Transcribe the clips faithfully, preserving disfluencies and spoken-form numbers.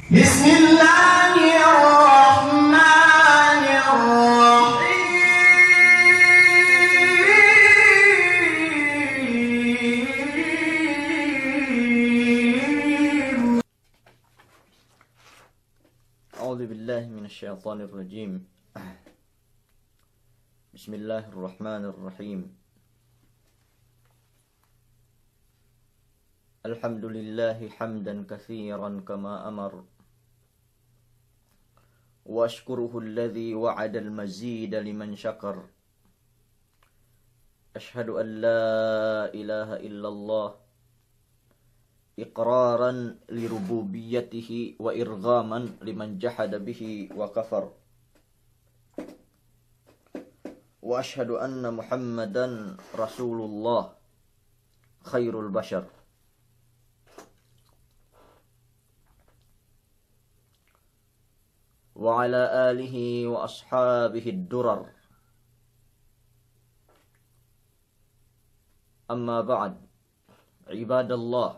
بسم الله الرحمن الرحيم. أعوذ بالله من الشيطان الرجيم. بسم الله الرحمن الرحيم. الحمد لله حمدا كثيرا كما أمر، وأشكره الذي وعد المزيد لمن شكر. أشهد أن لا إله إلا الله إقرارا لربوبيته وإرغاما لمن جحد به وكفر. وأشهد أن محمدا رسول الله خير البشر، وعلى آله وأصحابه الدرر. أما بعد، عباد الله،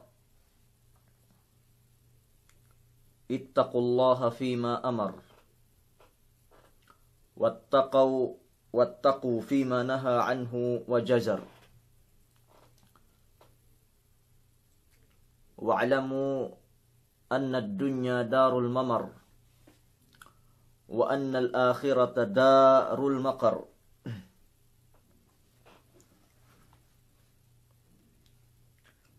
اتقوا الله فيما أمر، واتقوا، واتقوا فيما نهى عنه وزجر. واعلموا أن الدنيا دار الممر، وأن الآخرة دار المقر.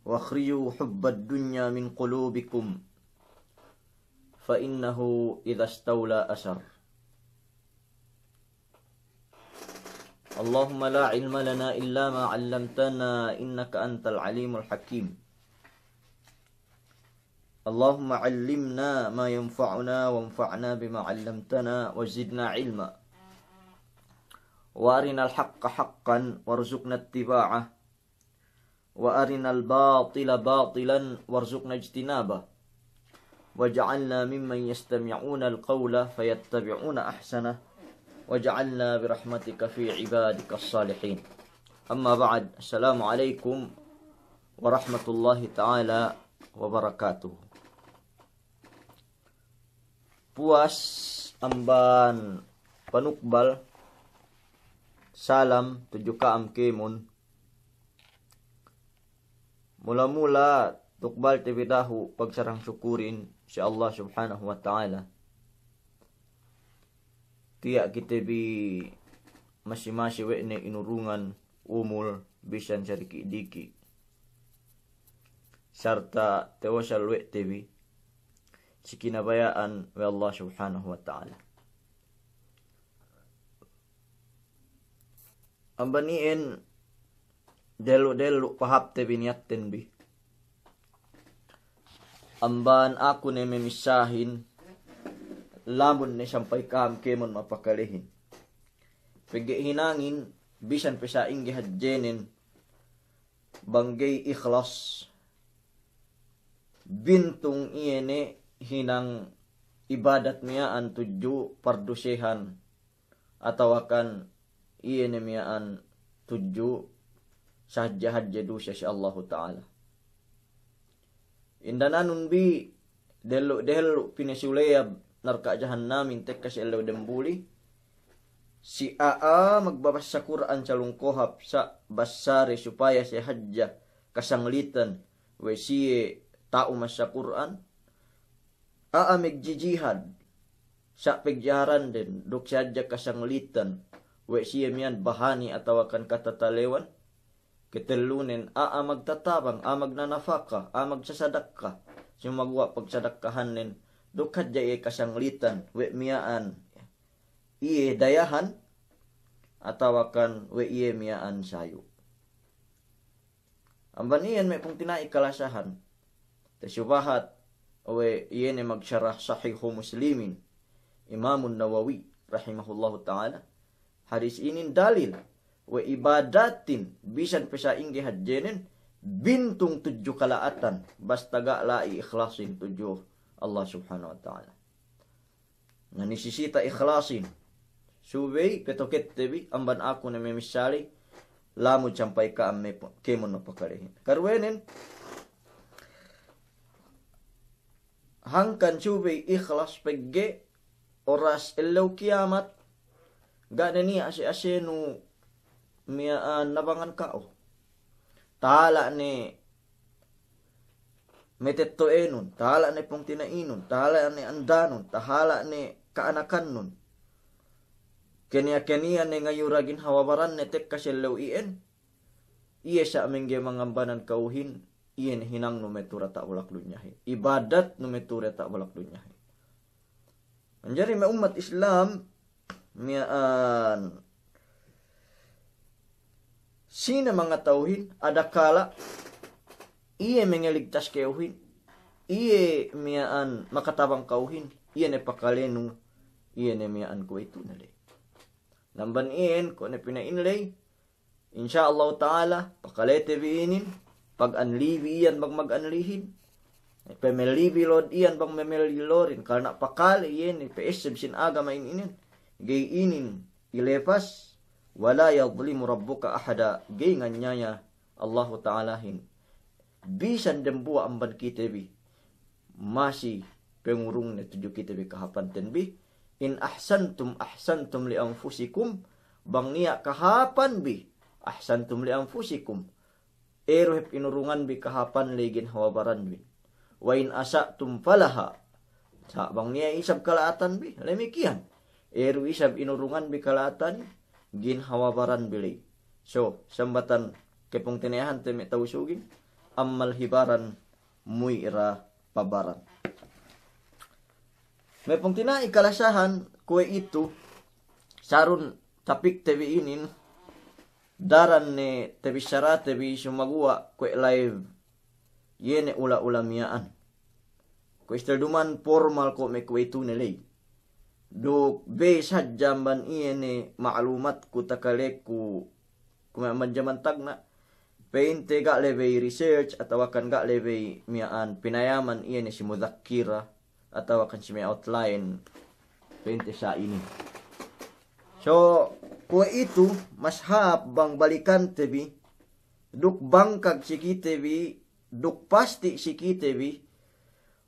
وأخرجوا حب الدنيا من قلوبكم، فإنه إذا استولى أسر. اللهم لا علم لنا إلا ما علمتنا إنك أنت العليم الحكيم. اللهم علمنا ما ينفعنا وانفعنا بما علمتنا وزدنا علما. وأرنا الحق حقا وارزقنا اتباعه، وأرنا الباطل باطلا وارزقنا اجتنابه، واجعلنا ممن يستمعون القول فيتبعون أحسنه، واجعلنا برحمتك في عبادك الصالحين. أما بعد، السلام عليكم ورحمة الله تعالى وبركاته. Puwas amban panukbal salam tudju ka'am kēmon. Mula-mula tukbalte bi dahu' pagsarang sukurin si Allah Subhanahu wa Ta'ala. Tiya' kite bi masi-masi we' ne inurungan umul bisan sadiki'-diki'. Sarta' tewasal we' te bi si kinabaya'an we' Allah Subhanahu wa Ta'ala. Amban iyan dellu'-dellu' pahāpte bi niyatten bi. Amban aku ne memissahin, lamun ne sampay ka'am kēmon mapakalehin. Pegge' hinangin bisan pe sa'ingge hadjenen bang ga'i ikhlas, bintung iye ne hinang ibadat miya'an tudju pardusehan, atawakan iye ne miya'an tudju sahadje-hadje duse si Allahu Ta'ala. Indananun bi dellu'-dellu' pinasuleyab narka' jahannamin tekka si ellew dembuli, si a'a magbabassa Kur'an salung kohap sa' bassade supaya sahadje kasanglitan we' siye ta'u massa Kur'an, a'a magjijihad sa' pagjiharanden duk sahadje kasanglitan we' siye miya'an bahani atawakan katatalewan. Ketellunen, a'a magtatabang, a'a magnanapaka, a'a magsasadakka, sumaguwa' pagsadakkahannen duk hadja iye kasanglitan we' miya'an iye dayahan atawakan we' iye miya'an sayu'. Amban iyan me' pungtina'i kalasahan, tasubahat we' iye ne magsarah Sahihu Muslimin, Imamun Nawawi rahimahullahu ta'ala, hadis inin dalil we' ibadatin bisan pe sa'ingge hadjenen bintung tudju kala'atan, basta ga' la'i ikhlasin tudju Allah Subhanahu wa Ta'ala. Na, nisisita ikhlasin. Subey petokette bi amban aku ne memissali, lamun sampay ka'am me-, kēmon mapakalehin. Karuwenen, hangkan subey ikhlas pegge' oras ellew kiyamat, ga' ne niya' ase-asenu miya'an nabangan ka'u. Tahala' ne metetto'enun, tahala' ne pungtina'inun, tahala' ne andanun, tahala' ne ka'anakannun. Keniya-keniya ne ngayura ginhawa baranne tekka si ellew iyan, iye sa' mengge mangambanan ka'uhin, iye ne hinangnu me' tu'u diyata' bulak dunyahin. Ibadatnu me' tu'u diyata' bulak dunyahin. Manjari me' ummat Islam, miya'an sine mangata'uhin, adakala' iye mengeligtas ka'uhin, iye miya'an makatabang ka'uhin, iye ne pakalenu, iye ne miya'an kuwe'itu ne ley. Na amban iyan, kuwe' ne pina'in ley, insya Allahu ta'ala, pakalete bi inin, pag-anli bi iyan bang mag-anlihin. Pemelli bi lo'd iyan bang memelli lo'din. Karna' pakale iyan, pe'esseb sin agama in inin. Ga'i inin ilepas, wa la yadhlimu rabbuka ahada. Ga'i nganyaya Allahu ta'alahin bisan dembuwa' amban kite bi. Masi pengurungne tudju kite bi kahāpanten bi. In ahsantum ahsantum li anfusikum, bang niya' kahāpan bi, ahsantum li anfusikum. Eru hep inurungan bi kahāpan ley ginhawa baran bin. Wa in asa'tum falaha. Sa' bang niya' isab kala'atan bi, damikkiyan. Eru isab inurungan bi kala'atan ginhawa baran bi ley. So, sambatan kepungtina'ihante me' ta'u sugin, ammal hibaran muwi' ra pabaran. Me' pungtina'i kalasahan kuwe'itu, sarun tapikte bi inin, daran ne tabissarate bi sumaguwa' kuwe' live, iye ne ula-ula miya'an. Kuwe' istel duman formal ko' me' kuwe'itu ne ley. Duk bey sadja amban iye ne ma'lumatku takaleku kuwe' amban jaman tagna', pa'inte ga' lebey research atawakan ga' lebey miya'an pinayaman iye ne si mudhakkira atawakan si me' outline pa'inte sa' inin. So, kuwe'itu mas hāp bang balikante bi, duk bangkag si kite bi, duk pasti' si kite bi,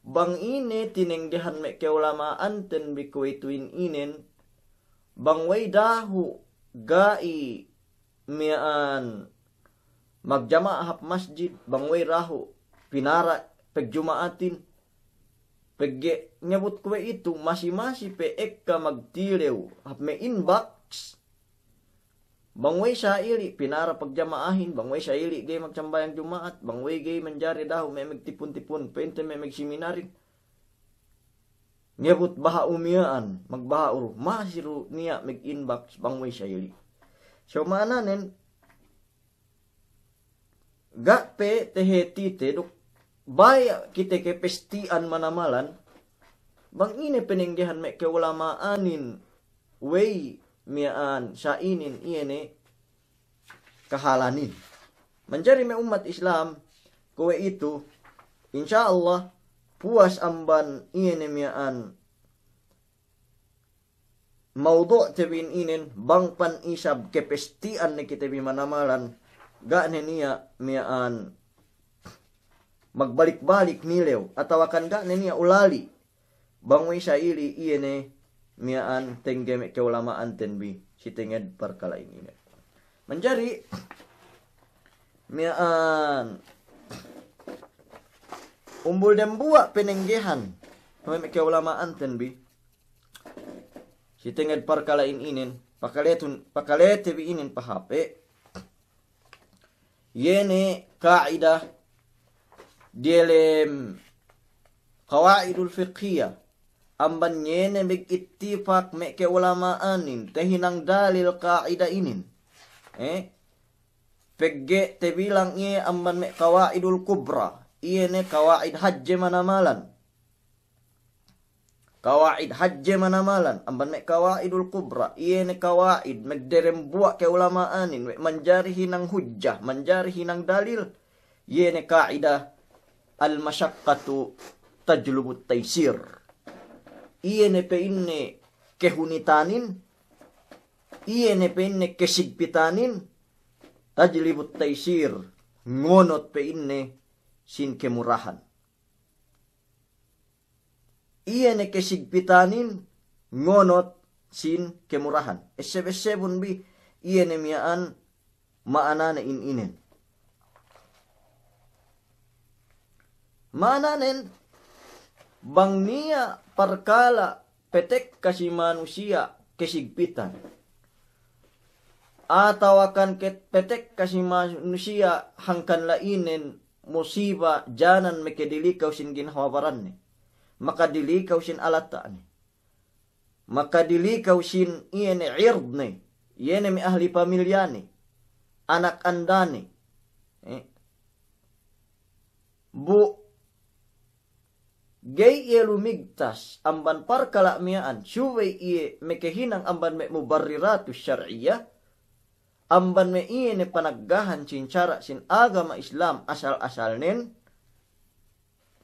bang ine tinenggehan me' keulama'anten bi kuwe'ituhin inen, bang we'ey dahu' ga'i miya'an magjama'a hap masjid, bang we'ey dahu' pinara' pagjuma'atin, pegge' ngebut kuwe'itu masi-masi pe ekka magtilew hap me' inbox. Bang we'ey sa'ili' pinara' pagjama'ahin, bang we'ey sa'ili' ga'i magsambahayang Juma'at, bang we'ey ga'i manjari dahu' me' magtipun-tipun, pa'inte me' magseminarin. Ngebut baha'u miya'an, magbaha'u du, masi du niya' mag-inbox bang we'ey sa'ili'. So ma'ananen, ga' pe tahātite duk baya' kite kapasti'an manamalan, bang ine panenggehan me' keulama'anin we'ey miya'an sa' inin iye ne kahalanin. Manjari me' ummat Islam, kuwe'itu, insya Allah, puwas amban iye ne miya'an mawdu'te bi inin, bang pan isab kapasti'an ne kite bi manamalan, ga' ne niya' miya'an magbalik-balik nilew, atawakan ga' ne niya' ulali', bang we'ey sa'ili' iye ne miya'an tengge me' keulama'anten bi si tenged parkala'in inin. Manjari, miya'an umbul dembuwa' panenggehan me' keulama'anten bi si tenged parkala'in inin, pakaletun, pakalete bi inin pahape', iye ne ka'ida diyalem qawaidul fiqhiyah, amban iye ne magittifak me' keulama'anin, tahinang dalil ka'ida inin. Eh? Pegge' tabilang iye amban me' qawaidul kubra, iye ne kawaid hadje manamalan. Kawaid hadje manamalan, amban me' kawaidul kubra, iye ne kawaid magdedembuwa' keulama'anin, we' manjari hinang hujjah, manjari hinang dalil, iye ne ka'ida al-mashaqqatu tajlubut taysir. Iye ne pa'inne kahunitanin, iye ne pa'inne kasigpitanin, tajlibut taysir, ngonot pa'inne sin kamurahan. iye ne kesigpitanin ngonot sin kemurahan. Esseb-essebun bi iye ne miya'an ma'anane in inen. Ma'ananen, bang niya' parkala' petekka si manusiya' kesigpitan, atawakan ke-, petekka si manusiya' hangkan la'inen musiba janan mekedilikaw sin ginhawa baranne, makadilikaw sin alata'ne, makadilikaw sin iye ne irdne, iye ne me' ahli pamilyane, anak andane. Eh. Bu ga'i iye lumigtas amban parkala' miya'an, subey iye mekehinang amban me' mubarriratu syar'iyyah, amban me' iye ne panaggahan sin sara' sin agama Islam asal-asalnen,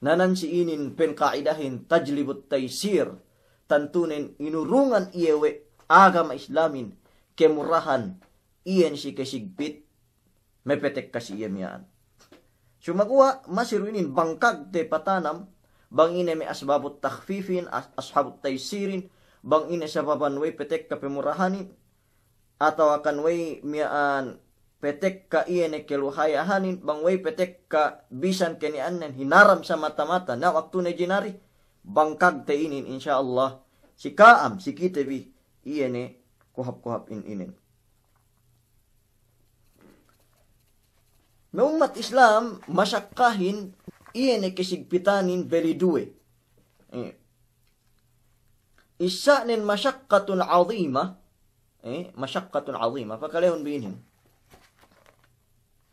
nanan si inin pengka'idahin tajlibut taysir, tantunen inurungan iye we' agama Islamin kemurahan iyan si kesigpit mepetekka si iye miya'an. Sumaguwa' masi du inin bang kagte patanam, bang ine me' asbabut takhfifin, as-, ashabut taysirin, bang ine sababan we' petekka pemurahanin, atawakan we' miya'an petekka iye ne keluhayahanin, bang we' petekka bisan keniyannen hinaram samata-mata, na waktune jinari, bang kagte inin, insya Allah, si ka'am, si kite bi, iye ne kohap-kohap in inin. Me' ummat Islam, masakkahin iye ne kesigpitanin beli duwe. Eh. Issa'nen masyakkatun azima. Eh, masyakkatun azima. Pakalehun bi inin.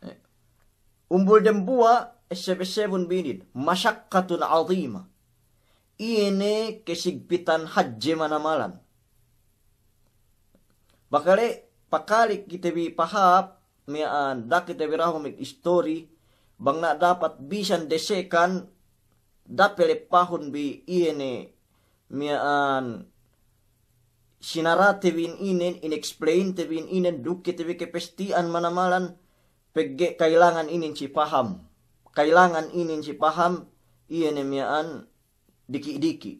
Eh. Umbul dembuwa', esseb-essebun bi inin. Masyakkatun azima. Iye ne kesigpitan hadje manamalan. Pakale, pakale kite bi pahāp, miya'an, da'a kite bi dahu' me' istori, bang na dapat bisan desekan, da'a pe leppahun bi iye ne, miya'an, sinarate bi in inen, in-explainte bi in inen, duk kite bi kepesti'an manamalan, pegge' kailangan inin si paham. Kailangan inin si paham, iye ne miya'an, diki'-diki'.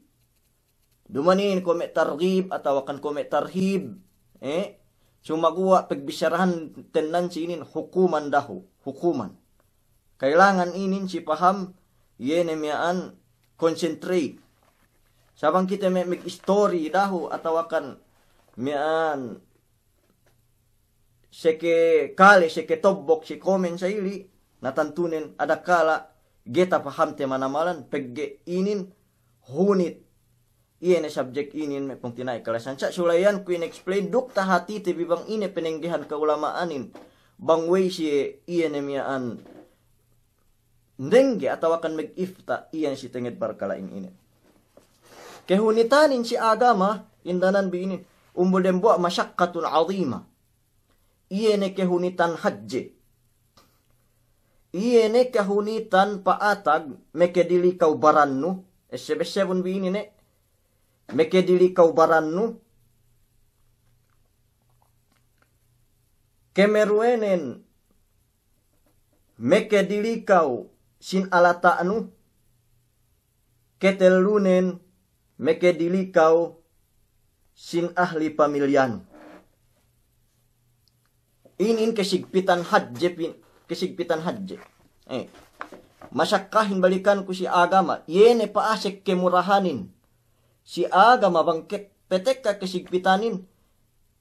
Duma'in kuwe' me' targhib atawakan kuwe' me' tarhib, eh, sumaguwa' pegbissarahan tennan si inin hukuman dahu', hukuman. Kailangan inin si paham, iye ne miya'an concentrate. Sa' bang kite me', me' istori dahu' atawakan miya'an seke kale, seke tobbok, si komen sa ili, na tantunen adakala' ga'i tapahamte manamalan, pegge' inin hunit iye ne subject inin me' pungtina'i kalasahan. Sa' sulayanku in-explain duk tahatite bi bang ine penenggehan ka'ulama'anin, bang we'ey siye iye ne miya'an nengge atawakan mag-ifta' iyan si tenged parkala' in inin. Kehunitanin si agama, indanan bi inin, umbul dembuwa' masyakkatun azima. Iye ne kehunitan hadje. Iye ne kehunitan pa'atag mekedilikaw barannu, esseb-essebun bi inin ne, mekedilikaw barannu, kemeruwenen mekedilikaw sin alata'nu, ketellunen mekedilikaw sin ahli pamilyanu. Inin kesigpitan hadje pin-, kesigpitan hadje. Eh. Masakkahin balikanku si agama, iye ne pa'asek kemurahanin si agama bang ke-, petekka kesigpitanin,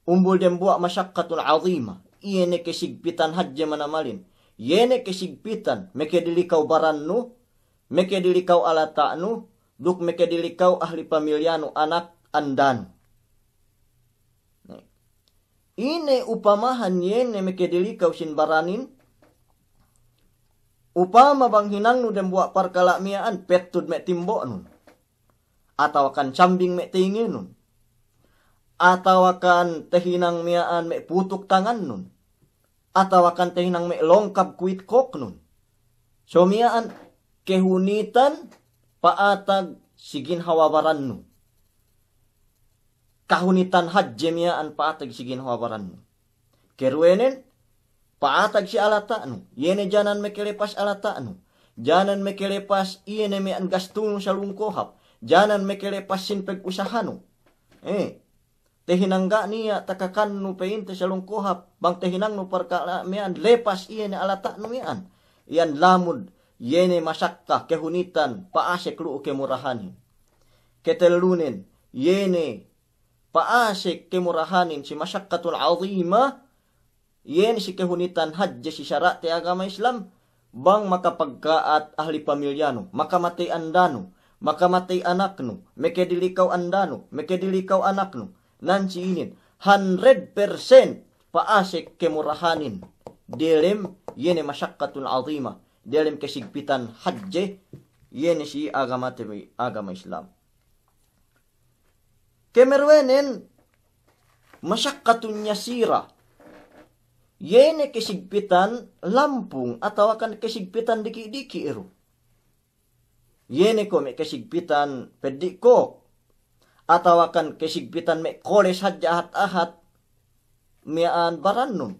umbul dembuwa' masyakkatun azima. Iye ne kesigpitan hadje manamalin. Iye ne kesigpitan, mekedilikaw barannu, mekedilikaw alata'nu, duk mekedilikaw ahli pamilyanu, anak andanu. Ine upamahan iye ne mekedilikaw sin baranin, upama bang hinangnu dembuwa' parkala' miya'an, pettud me' timbo'nun. Atawakan sambing me' teyingenun, atawakan tehinang miya'an me' putuk tangannun, atawakan tehinang me' longkab kuwit koknun. So miya'an kehunitan pa'atag si ginhawa barannu. Kahunitan hadje miya'an pa'atag si ginhawa barannu. Keruwenen, pa'atag si alata'nu, iye ne janan mekelepas alata'nu, janan mekelepas iye ne miya'an gastunu salung kohap, janan mekelepas sin pegusahanu. Eh, tehinang ga' niya' takakannu pa'inte salungkuhap, bang tehinangnu parkala' miya'an lepas iye ne alata'nu miya'an. Iyan lamud, iye ne masakka kehunitan pa'asek lu'u kemurahanin. Ketellunen, iye ne pa'asek kemurahanin si masakkatul azimah, iye ne si kehunitan hadje si sara'te agama Islam, bang makapagka'at ahli pamilyanu, makamatey andanu, makamatey anaknu, mekedili kew andanu, mekedili kew anaknu, nan si inin, hundred percent pa'asek kemurahanin, delem iye ne masakkatul azimah, delem kesigpitan hadje, iye ne si agamate bi agama Islam. Kemeruwenen, masyaqqatun yasira. Iye ne kesigpitan lampung atawakan kesigpitan diki'-diki' iru. Iye ne ko' me' kesigpitan peddi' ko', atawakan kesigpitan me' koles hadja ahat-ahat miya'an barannun,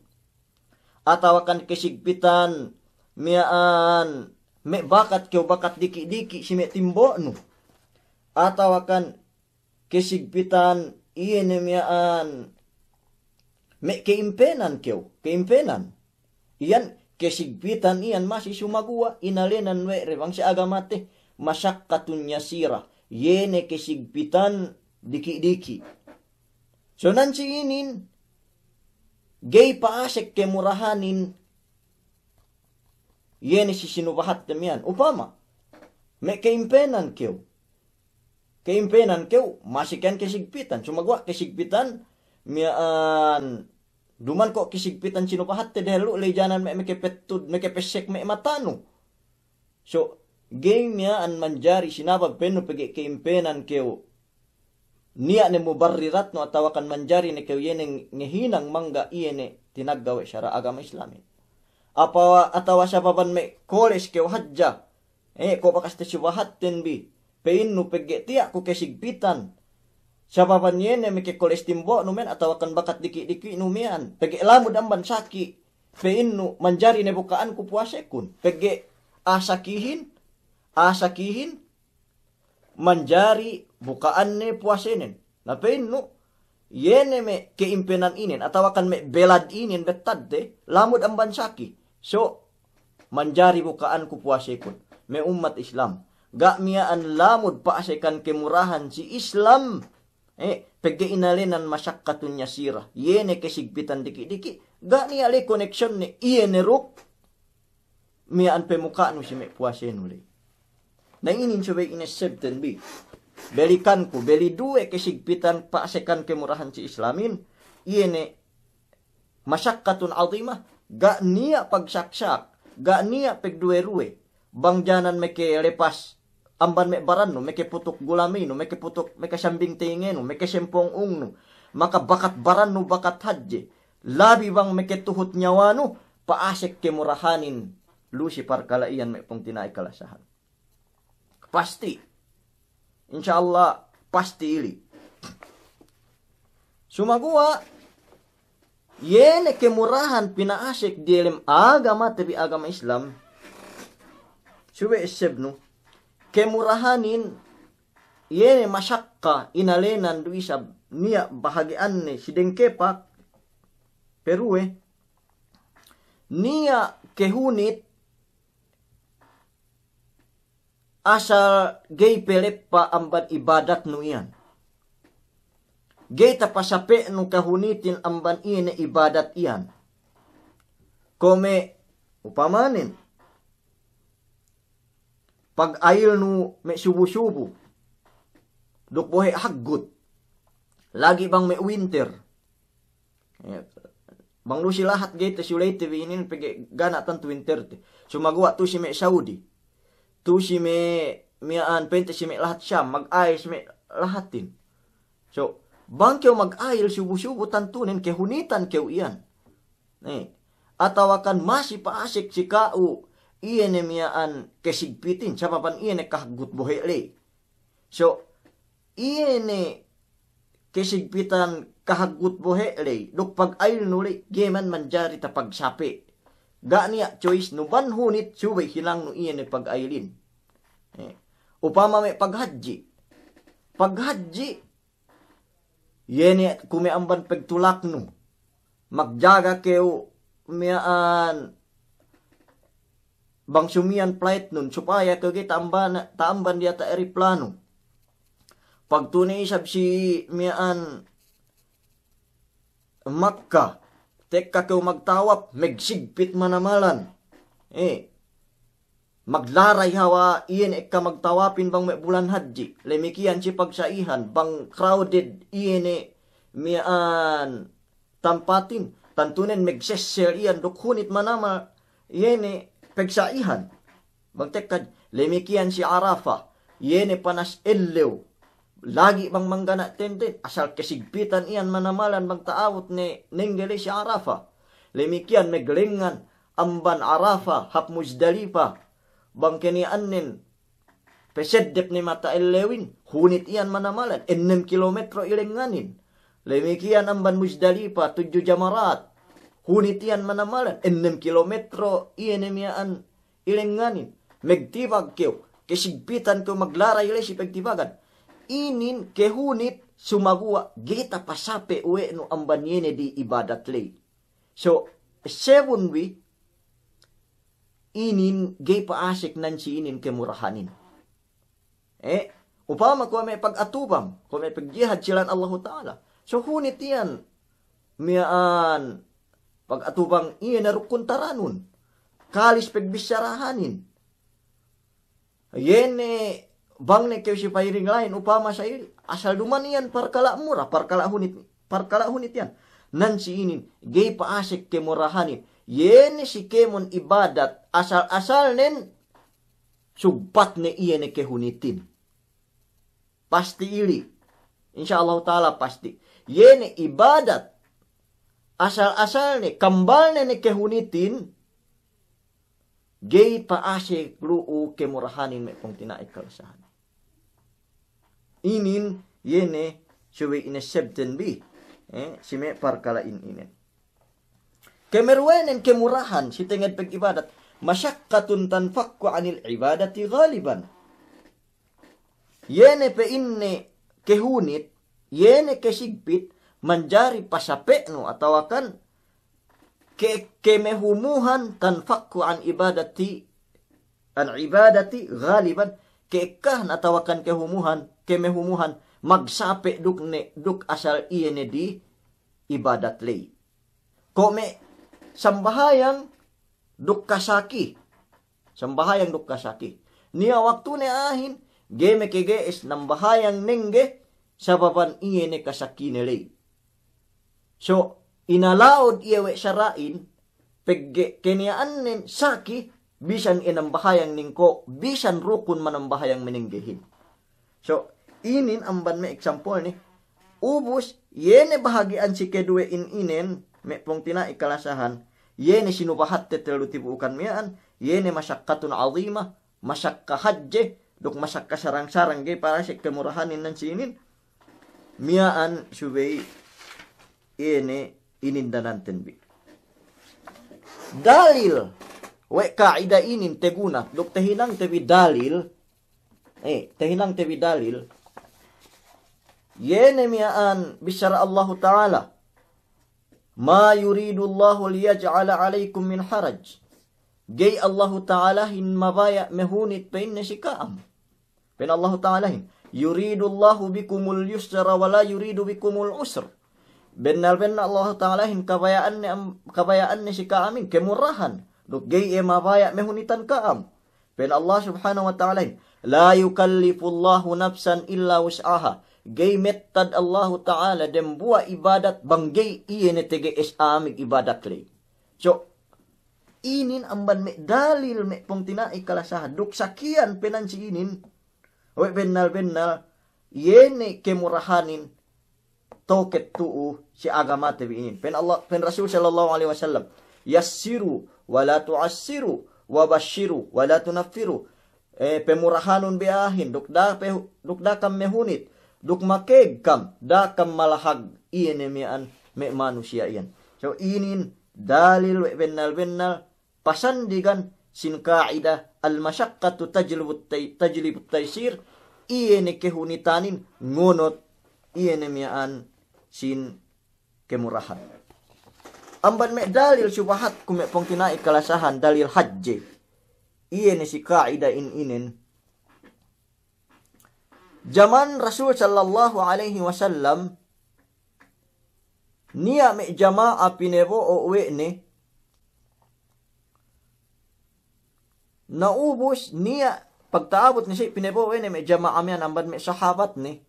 atawakan kesigpitan miya'an me' bakat kew, bakat diki'-diki' si me' timbo'nu, atawakan kesigpitan iye ne miya'an me' ke'impenan kew, ke'impenan. Iyan kesigpitan iyan masi sumaguwa' inalenan we' re bang si agamate, masyaqqatun yasira, iye ne kesigpitan diki'-diki'. So nan si inin, ga'i pa'asek kemurahanin, iye ne si sinubahatte miya'an. Upama, me' ke'impenan kew. Ke'impenan kew, masi ke'an kesigpitan. Sumaguwa' kesigpitan miya'an, duma'in ko' kesigpitan sinubahatte dehellu' ley janan me' mekepettud, mekepessek me' matanu. So, ga'i miya'an manjari sinabab pa'innu pegge' ke'impenan kew niya' ne mubarriratnu atawakan manjari ne kew iye ne ngehinang mangga' iye ne tinagga' we' sara' agama Islamin. Apa, atawa sababan me' koles kew hadja, eh, ko' bakas te subahatten bi, pa'innu pegge' tiya' ku kesigpitan. Sababan iye ne mekekoles timbo'nu men atawakan bakat diki'-diki'nu miya'an, pegge' lamud amban saki', pa'innu manjari ne buka'anku puwasekun. Pegge' a'a sakihin, a'a sakihin, manjari buka'an ne puwasenen. Na pa'innu, iye ne me' ke'impenan inin, atawakan me' belad inin bettadte, lamud amban saki'. So, manjari buka'anku puwasekun. Me' ummat Islam, ga' miya'an lamud pa'asekan kemurahan si Islam, eh, pegge' inalenan masyaqqatun yasira. Iye ne kesigpitan diki'-diki', ga' niya' ley koneksiyonne iye ne duk miya'an pemuka'nu si me' puwasenu ley. Na inin subey inessebten bi. Belikanku, beli duwe kesigpitan pa'asekan kemurahan si Islamin, iye ne masyaqqatun azimah, ga' niya' pagsaksak, ga' niya' pegduwe-ruwe, bang janan mekelepas amban me' barannu, mekeputuk gulaminu, mekeputuk, mekesambing teyingenu, mekesempong ungnu, makabakat barannu bakat hadje, labi bang meketuhut nyawanu, pa'asek kemurahanin lu si parkala' iyan me' pungtina'i kalasahan. Pasti'. Insya Allah, pasti' ili. Sumaguwa', iye ne kemurahan pina'asek diyalem agamate bi agama Islam. Subey essebnu, kemurahanin iye ne masakka inalenan du isab niya' bahagi'anne si dengkepak, peruwe, niya' kehunit asal ga'i peleppa' amban ibadatnu iyan. Ga'i tapasape'nu kahunitin amban iye ne ibadat iyan. Kuwe' me' upamanen, pagayilnu me' subu-subu duk bohe' haggut, lagi' bang me' winter. Bang lu si lahat ga'i te si uleyte bi inin pegge' ga' ne tantu winterte. Sumaguwa' tu si me' Saudi, tu si me' miya'an pa'inte si me' lahat Sham, magayil si me' lahatin. So, bang kew magayil subu-subu tantunen kehunitan kew iyan. Eh, atawakan masi pa'asek si ka'u iye ne miya'an kesigpitin, sababan iye ne kahaggut bohe' ley. So, iye ne kesigpitan kahaggut bohe' ley duk pagayilnu ley, ga'i man manjari tapagsape'. Ga' niya' choice nu, bang hunit subey hinangnu iye ne pagayilin. Eh, upama me' paghadji', paghadji', iye ne kuwe' amban pagtulaknu. Magjaga kew miya'an bang sumiyan flightnun, supaya kew ga'i ta'amban, ta'amban diyata' ereplanu. Pagtu'u ne isab si miya'an Makka, tekka kew magtawap, magsigpit manamalan. Eh, maglaray hawal iye ne ekka magtawapin bang me' bulan hadji'. Lemikiyan si pagsa'ihan, bang crowded iye ne miya'an tampatin, tantunen magsessel iyan duk hunit manamal iye ne pagsa'ihan. Bang tekka, lemikiyan si Arafah, iye ne panas ellew, lagi' bang manggana' tenten, asal kasigpitan iyan manamalan bang ta'abut ne nengge ley si Arafah. Lemikiyan maglengngan amban Arafah hap Muzdalifah, bang keniya'annen paseddep ne mata ellewin, hunit iyan manamalan, ennem kilometro ilengnganin. Lemikiyan amban Muzdalifah, tudju jamarat, hunit iyan manamalan, ennem kilometro iye ne miya'an ilengnganin. Magtibag kew, kasigpitan kew maglaray ley si pagtibagan. Inin kahunit sumaguwa' ga'i tapasape' we' nu amban iye ne di ibadat ley. So, seven wi, inin ga'i pa'asek nan si inin kamurahanin. Eh, upama kuwe' me' pag-atubang, kuwe' me' pagjihad si lān Allahu Ta'ala. So, hunit iyan miya'an pag-atubang iye ne rukun taranun. Kalis pagbissarahanin. Iye ne bang ne kew si pahiring lahin upama sa ili, asal duma'in iyan parkala' mura, parkala' hunit, parkala' hunit iyan. Nan si inin, ga'i pa'asek kamurahanin. Iye ne si kēmon ibadat, asal-asalnen sugpat ne iye ne kahunitin. Pasti ili. Insya Allahu Ta'ala pasti. Iye ne ibadat, asal-asalne, kambalne ne kahunitin, ga'i pa'asek lu'u kamurahanin me' pungtina'i kalasahan. Inin, iye ne, subey ine sebten bi, eh, si me' parkala'in inen. Kameruwenen kamurahan si tenged pagibadat, masyaqqatun tanfakku anil ibadati ghaliban. Iye ne pa'inne kahunit, iye ne kasigpit, manjari pasape'nu atawakan ke-, kamehumuhan tanfakku an ibadati, an ibadati ghaliban, ka'ekkahan atawakan kahumuhan, kamehumuhan, magsape' duk ne, duk asal iye ne di ibadat ley. Ko' me' sambahayang duk kasaki. Sambahayang duk kasaki. Niya' waktune a'ahin, ga'i makage'es nambahayang nengge sababan iye ne kasakine ley. So, inala'ud iye we' sara'in, pegge' keniya'annen saki, bisan inambahayang ningko', bisan rukun manambahayang manenggehin. So, inin amban me' example ne. Ubus, iye ne bahagi'an si keduwe'in inen, me' pungtina'i kalasahan, iye ne sinubahatte tellu tibu'ukan miya'an, iye ne masyaqqatun azimah, masakka hadje, duk masakka sarang-sarang ga'i pa'asek kamurahanin nan si inin, miya'an subey iye ne inindananten bi. Dalil, we' ka'ida inin teguna, duk tahinangte bi dalil, eh, tahinangte bi dalil, iye ne miya'an bissara Allahu Ta'ala, "Ma yuridullahu liyaj'ala 'alaykum min haraj." Ga'i Allahu Ta'alahin mabaya' mahunit pa'inne si ka'am. Pa'in Allahu Ta'alahin, "Yuridullahu bikumul yusra wa la yuridu bikumul usr." Bennal-bennal Allahu Ta'alahin kabaya'anne am-, kabaya'anne si ka'amin kamurahan. Duk ga'i iye mabaya' mahunitan ka'am. Pa'in Allah Subhanahu wa Ta'alahin, "La yukallifullahu nafsan illa wus'aha." Ga'i mettad Allahu Ta'ala dembuwa' ibadat bang ga'i iye ne tege'es amig ibadat ley. So, inin amban me' dalil me' pungtina'i kalasahan. Duk sakiyan pe nan si inin, we' bennal-bennal, iye ne kamurahanin toket tu'u si agamate bi inin. Pa'in Allah, pa'in Rasul sallallahu alaihi wasallam, "Yassiru wa la tu'assiru, wa bashiru wa la tunaffiru." Eh, pamurahanun bi a'ahin, duk da'a pe-, duk da'a kam mahunit, duk makeg kam, da'a kam malahag, iye ne miya'an me' manusiya' iyan. So, inin dalil we' bennal-bennal, pasandigan sin ka'ida, "Al-mashaqqatu tajlibut tay-, tajlibut taysir." iye ne kehunitanin ngonot iye ne miya'an sin kemurahan. Amban me' dalil subahatku me' pungtina'i kalasahan, dalil hadje. Iye ne si ka'ida in inen. Jaman Rasul sallallahu alaihi wasallam, niya' me' jama'a pinebo'o we' ne, na ubus niya' pagta'abut ne si pinebo'o we' ne me' jama'a miya'an amban me' sahabat ne.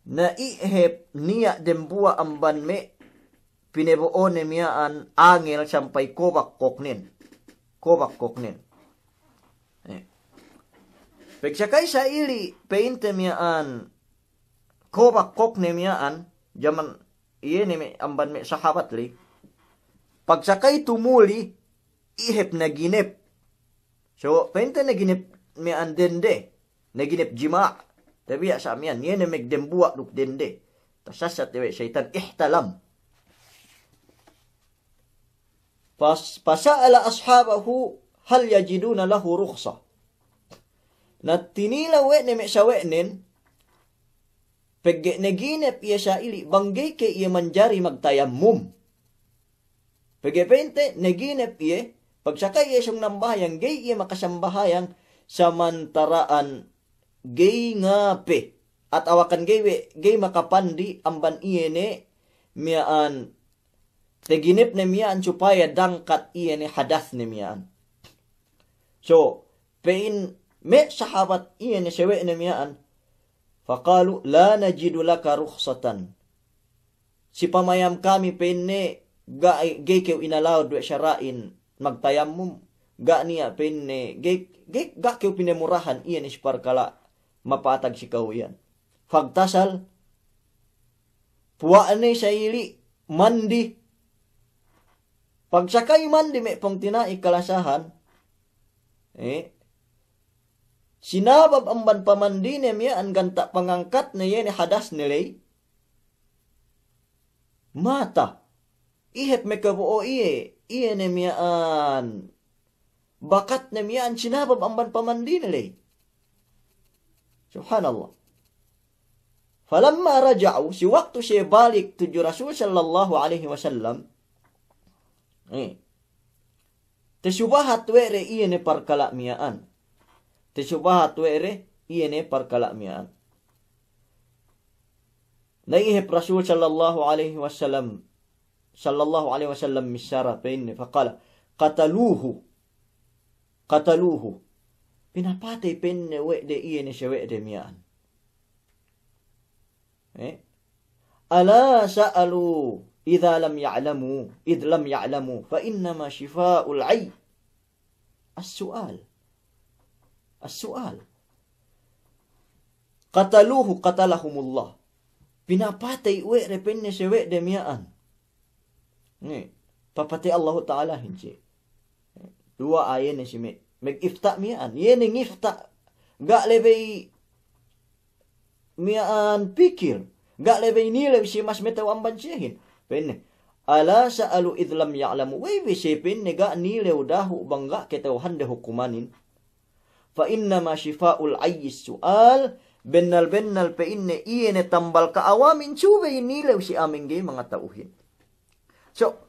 Na ihep niya' dembuwa' amban me' pinebo'one miya'an angel sampay kobak koknen. Kobak koknen. Eh. Pagsakay sa'ili' pa'inte miya'an kobak kokne miya'an, jaman iye ne me' amban me' sahabat ley. Pagsakay tumuli, ihep naginep. So, pa'inte naginep miya'an dende. Naginep jima'. Tabiya' sa' miya'an, iye ne magdembuwa' duk dende. Tasasat we' seyitan, ihtalam. Fas-, fasa'ala ashabahu hal yajiduna lahu rukhsah. Na tinilew we' ne me' sawe'nen, pegge' naginep iye sa'ili' bang ga'i ke iye manjari magtayammum. Pegge' pa'inte naginep iye, pagsakay iye sōng nambahayang, ga'i iye makasambahayang samantara'an ga'i ngape, atawakan ga'i we', ga'i makapandi amban iye ne miya'an, taginepne miya'an supaya dangkat iye ne hadasne miya'an. So, pa'in me' sahabat iye ne sawe'ne miya'an, faqalu, "La najidu laka rukhsatan." Si pamayam kami pa'inne, ga', ga'i kew inalawad we' sara'in magtayammum, ga' niya' pa'inne, ga'i, ga'i, ga' kew pinemurahan iye ne si parkala' mapatag si ka'u iyan. Fagtasal, puwa'ne sa'ili' mandi. Pagsakay mandi me' pungtina'i kalasahan, eh, sinabab amban pamandine miya'an ganta' pangangkatne iye ne hadasne ley, mata. Ihep makabo'o iye, iye ne miya'an bakatne miya'an sinabab amban pamandine ley. Subhanallah. Falamma raja'u, si waktu siye balik tudju Rasul sallallahu alaihi wasallam, eh, tasubahat we' de iye ne parkala' miya'an. Tasubahat we' de iye ne parkala' miya'an. Na ihep Rasul sallallahu alaihi wasallam, sallallahu alaihi wasallam missara pa'inne, faqala, "Qataluhu, qataluhu." Pinapatey pa'inne we' de iye ne sawe'de miya'an. Eh? "Ala sa'alu idza lam ya'lamu, idz lam ya'lamu, fa innama shifa'ul 'ayy." As-su'al. As-su'al. Qataluhu qatalahumullah. Pinapatey we' de pa'inne sawe'de miya'an. Nge, papatey Allahu Ta'alahin si. Duwa'a iye ne si me', magifta' miya'an. Iye ne ngifta'. Ga' lebey miya'an pikil, ga' lebey nilew si mas mataw amban siyehin. Pa'inne, "Ala sa'alu idz lam ya'lamu." We'ey bi siye pa'inne ga' nilew dahu' bang ga' kata'uhande hukumanin. "Fa innama shifa'ul 'ayyi su'al." Bennal-bennal pa'inne iye ne tambal ka'awamin subey nilew si a'a mangga'i mangata'uhin. So,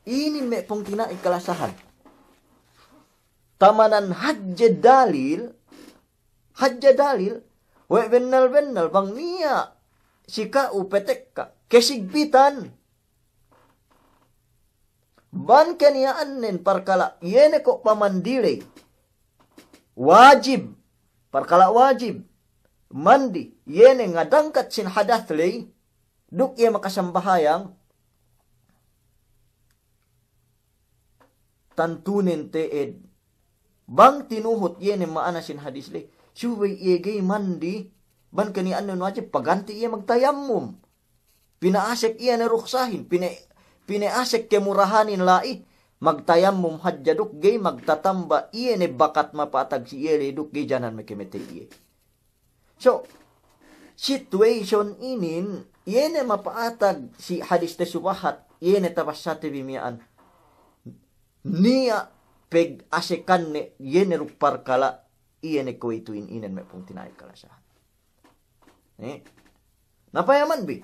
inin me' pungtina'i kalasahan. Tamanan hadje dalil, hadje dalil, we' bennal-bennal bang niya' si ka'u patekka kasigpitan. Bang kaniya'annen parkala' iye ne ko' pamandi ley wajib, parkala' wajib mandi, iye ne ngadangkat sin hadas ley, duk iye makasambahayang, tantunen te'ed. Bang tinuhut iye ne ma'ana sin hadis ley, subey iye ga'i mandi, bang kaniya'annen wajib, paganti' iye magtayammum. Pina'asek iye ne ruksahin, pina-, pina'asek kemurahanin la'i, magtayammum hadja duk ga'i magtatamba iye ne bakat mapatag si iye ley duk ga'i janan makamatey iye. So, situation inin, iye ne mapatag si hadis tasubahat, iye ne tabassate bi miya'an. Niya' pagasekanne, iye ne duk parkala' Iye ne kuwe'itu in inen me' pungtina'i kalasahan. Eh? Na payaman bi.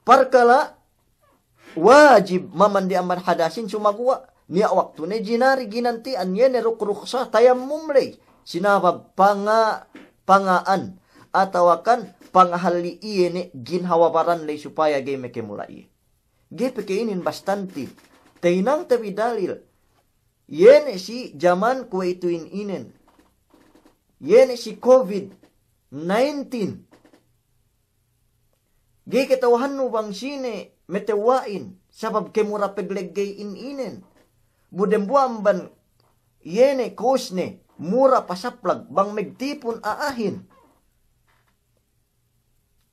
Parkala' wajib mamandi amban hadasin sumaguwa' niya' waktune jinari ginanti'an iye ne ruk-, ruksa tayammum ley. Sinabab panga-, panga'an atawakan pangahalli' iye ne ginhawa baran ley supaya ga'i mekemura iye. Ga'i pe ke inin bastante. Tahinangte bi dalil. Iye ne si jaman kuwe'itu in inen. Iye ne si covid nineteen. Ga'i kata'uhannu bang sine matewwa'in, sabab kemura pegleggey in inen. Bu dembuwa' amban iye ne kosne, mura pasaplag, bang magtipun a'ahin.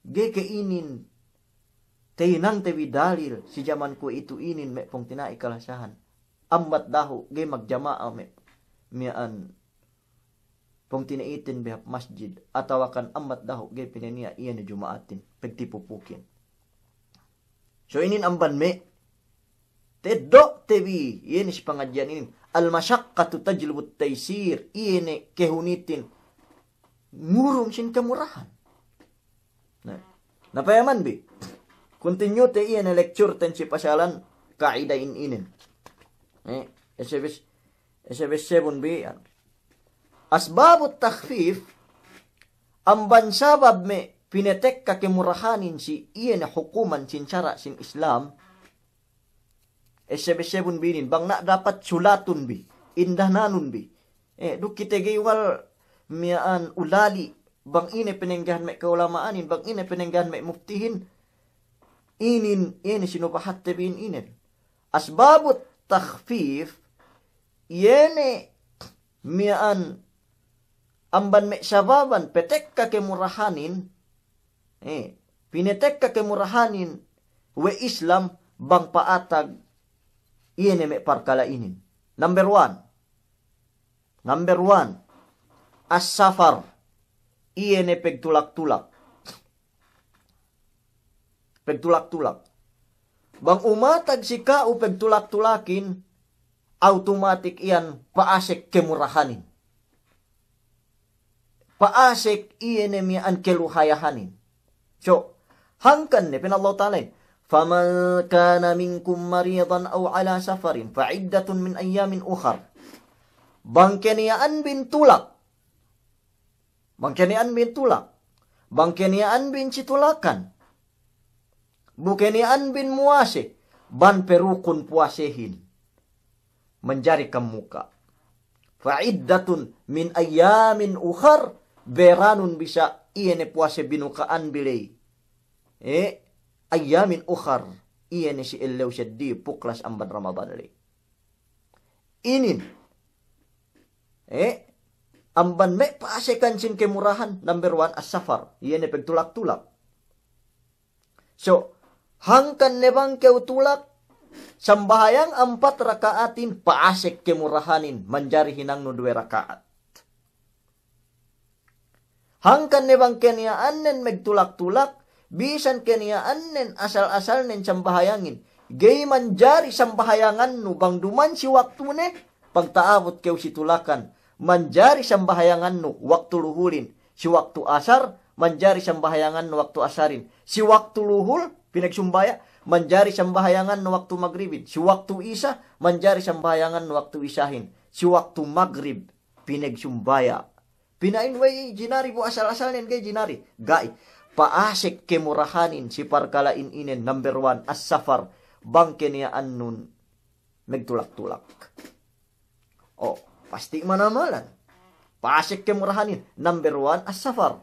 Ga'i ke inin, tahinangte bi dalil, si jaman kuwe'itu inin me' pungtina'i kalasahan. Ambat dahu', ga'i magjama'a me', miya'an pungtina'itin bi hap masjid, atawakan ambat dahu' ga'i pinaniya' iye ne juma'atin, pegtipupukin. So inin amban me', teddo'te bi, iye ne si pangadji'an inin, al-mashaqqatu tajlibut taysir, iye ne kehunitin, ngurung sin kemurahan. Na, na payaman bi. Continue te iye ne lecture ten si pasalan ka'ida in inin. Eh, esebes, esebes sebun bi, anu. Asbabut takhfif, amban sabab me' pinetekka kemurahanin si iye ne hukuman sin sara' sin Islam, esebesebun bi inin, bang na' dapat sulatun bi, indahnanun bi. Eh, duk kite ga'i wal miya'an ulali', bang ine penenggahan me' ka'ulama'anin, bang ine penenggahan me' muftihin, inin, inin sinubahatte bi in inen. Asbabut takhfif, iye ne miya'an amban me' sababan petekka kemurahanin, eh, pinetekka kemurahanin we' Islam bang pa'atag iye ne me' parkala' inin. Number one. Number one. As-safar. Iye ne pegtulak-tulak. Pegtulak-tulak. Bang umatag si ka'u pegtulak-tulakin, awtomatik iyan pa'asek kemurahanin. Pa'asek iye ne miya'an keluhayahanin. So, hangkan ne pa'in Allahu Ta'alahin, "Faman kana minkum maridan aw ala safarin fa iddatun min ayyamin ukhar." Bang keniya'an bin tulak, bang keniya'an bin tulak, bang keniya'an bin si tulakan, bu keniya'an bin muwase, bang perukun puwasehin. Manjari kam muka'. Fa iddatun min ayyamin ukhar, beranun bi sa' iye ne puwase binuka'an bi ley. Eh, ayyamin ukhar, iye ne si ellew seddili puklas amban Ramadan ley. Inin. Eh, amban me' pa'asekan sin kemurahan, number one, as-safar. Iye ne pegtulak-tulak. So, hangkan ne bang kew tulak, sambahayang ampat raka'atin, pa'asek kemurahanin, manjari hinangnu duwe raka'at. Hangkan ne bang keniya'annen megtulak-tulak, bisan keniya'annen asal-asalnen sambahayangin, ga'i manjari sambahayangannu bang duman si waktune, pagta'abut kew si tulakan, manjari sambahayangannu waktu luhulin, si waktu asar, manjari sambahayangannu waktu asarin, si waktu luhul, pinagsumbaya', manjari sambahayangannu waktu magribin, si waktu isa, manjari sambahayangannu waktu isahin, si waktu magrib, pinagsumbaya'. Pina'in we' jinari bu asal-asalnen ga'i jinari. Ga'i. Pa'asek kemurahanin si parkala'in inen number one, as-safar. Bang keniya'annun megtulak-tulak. O, pasti' manamalan. Pa'asek kemurahanin number one, as-safar.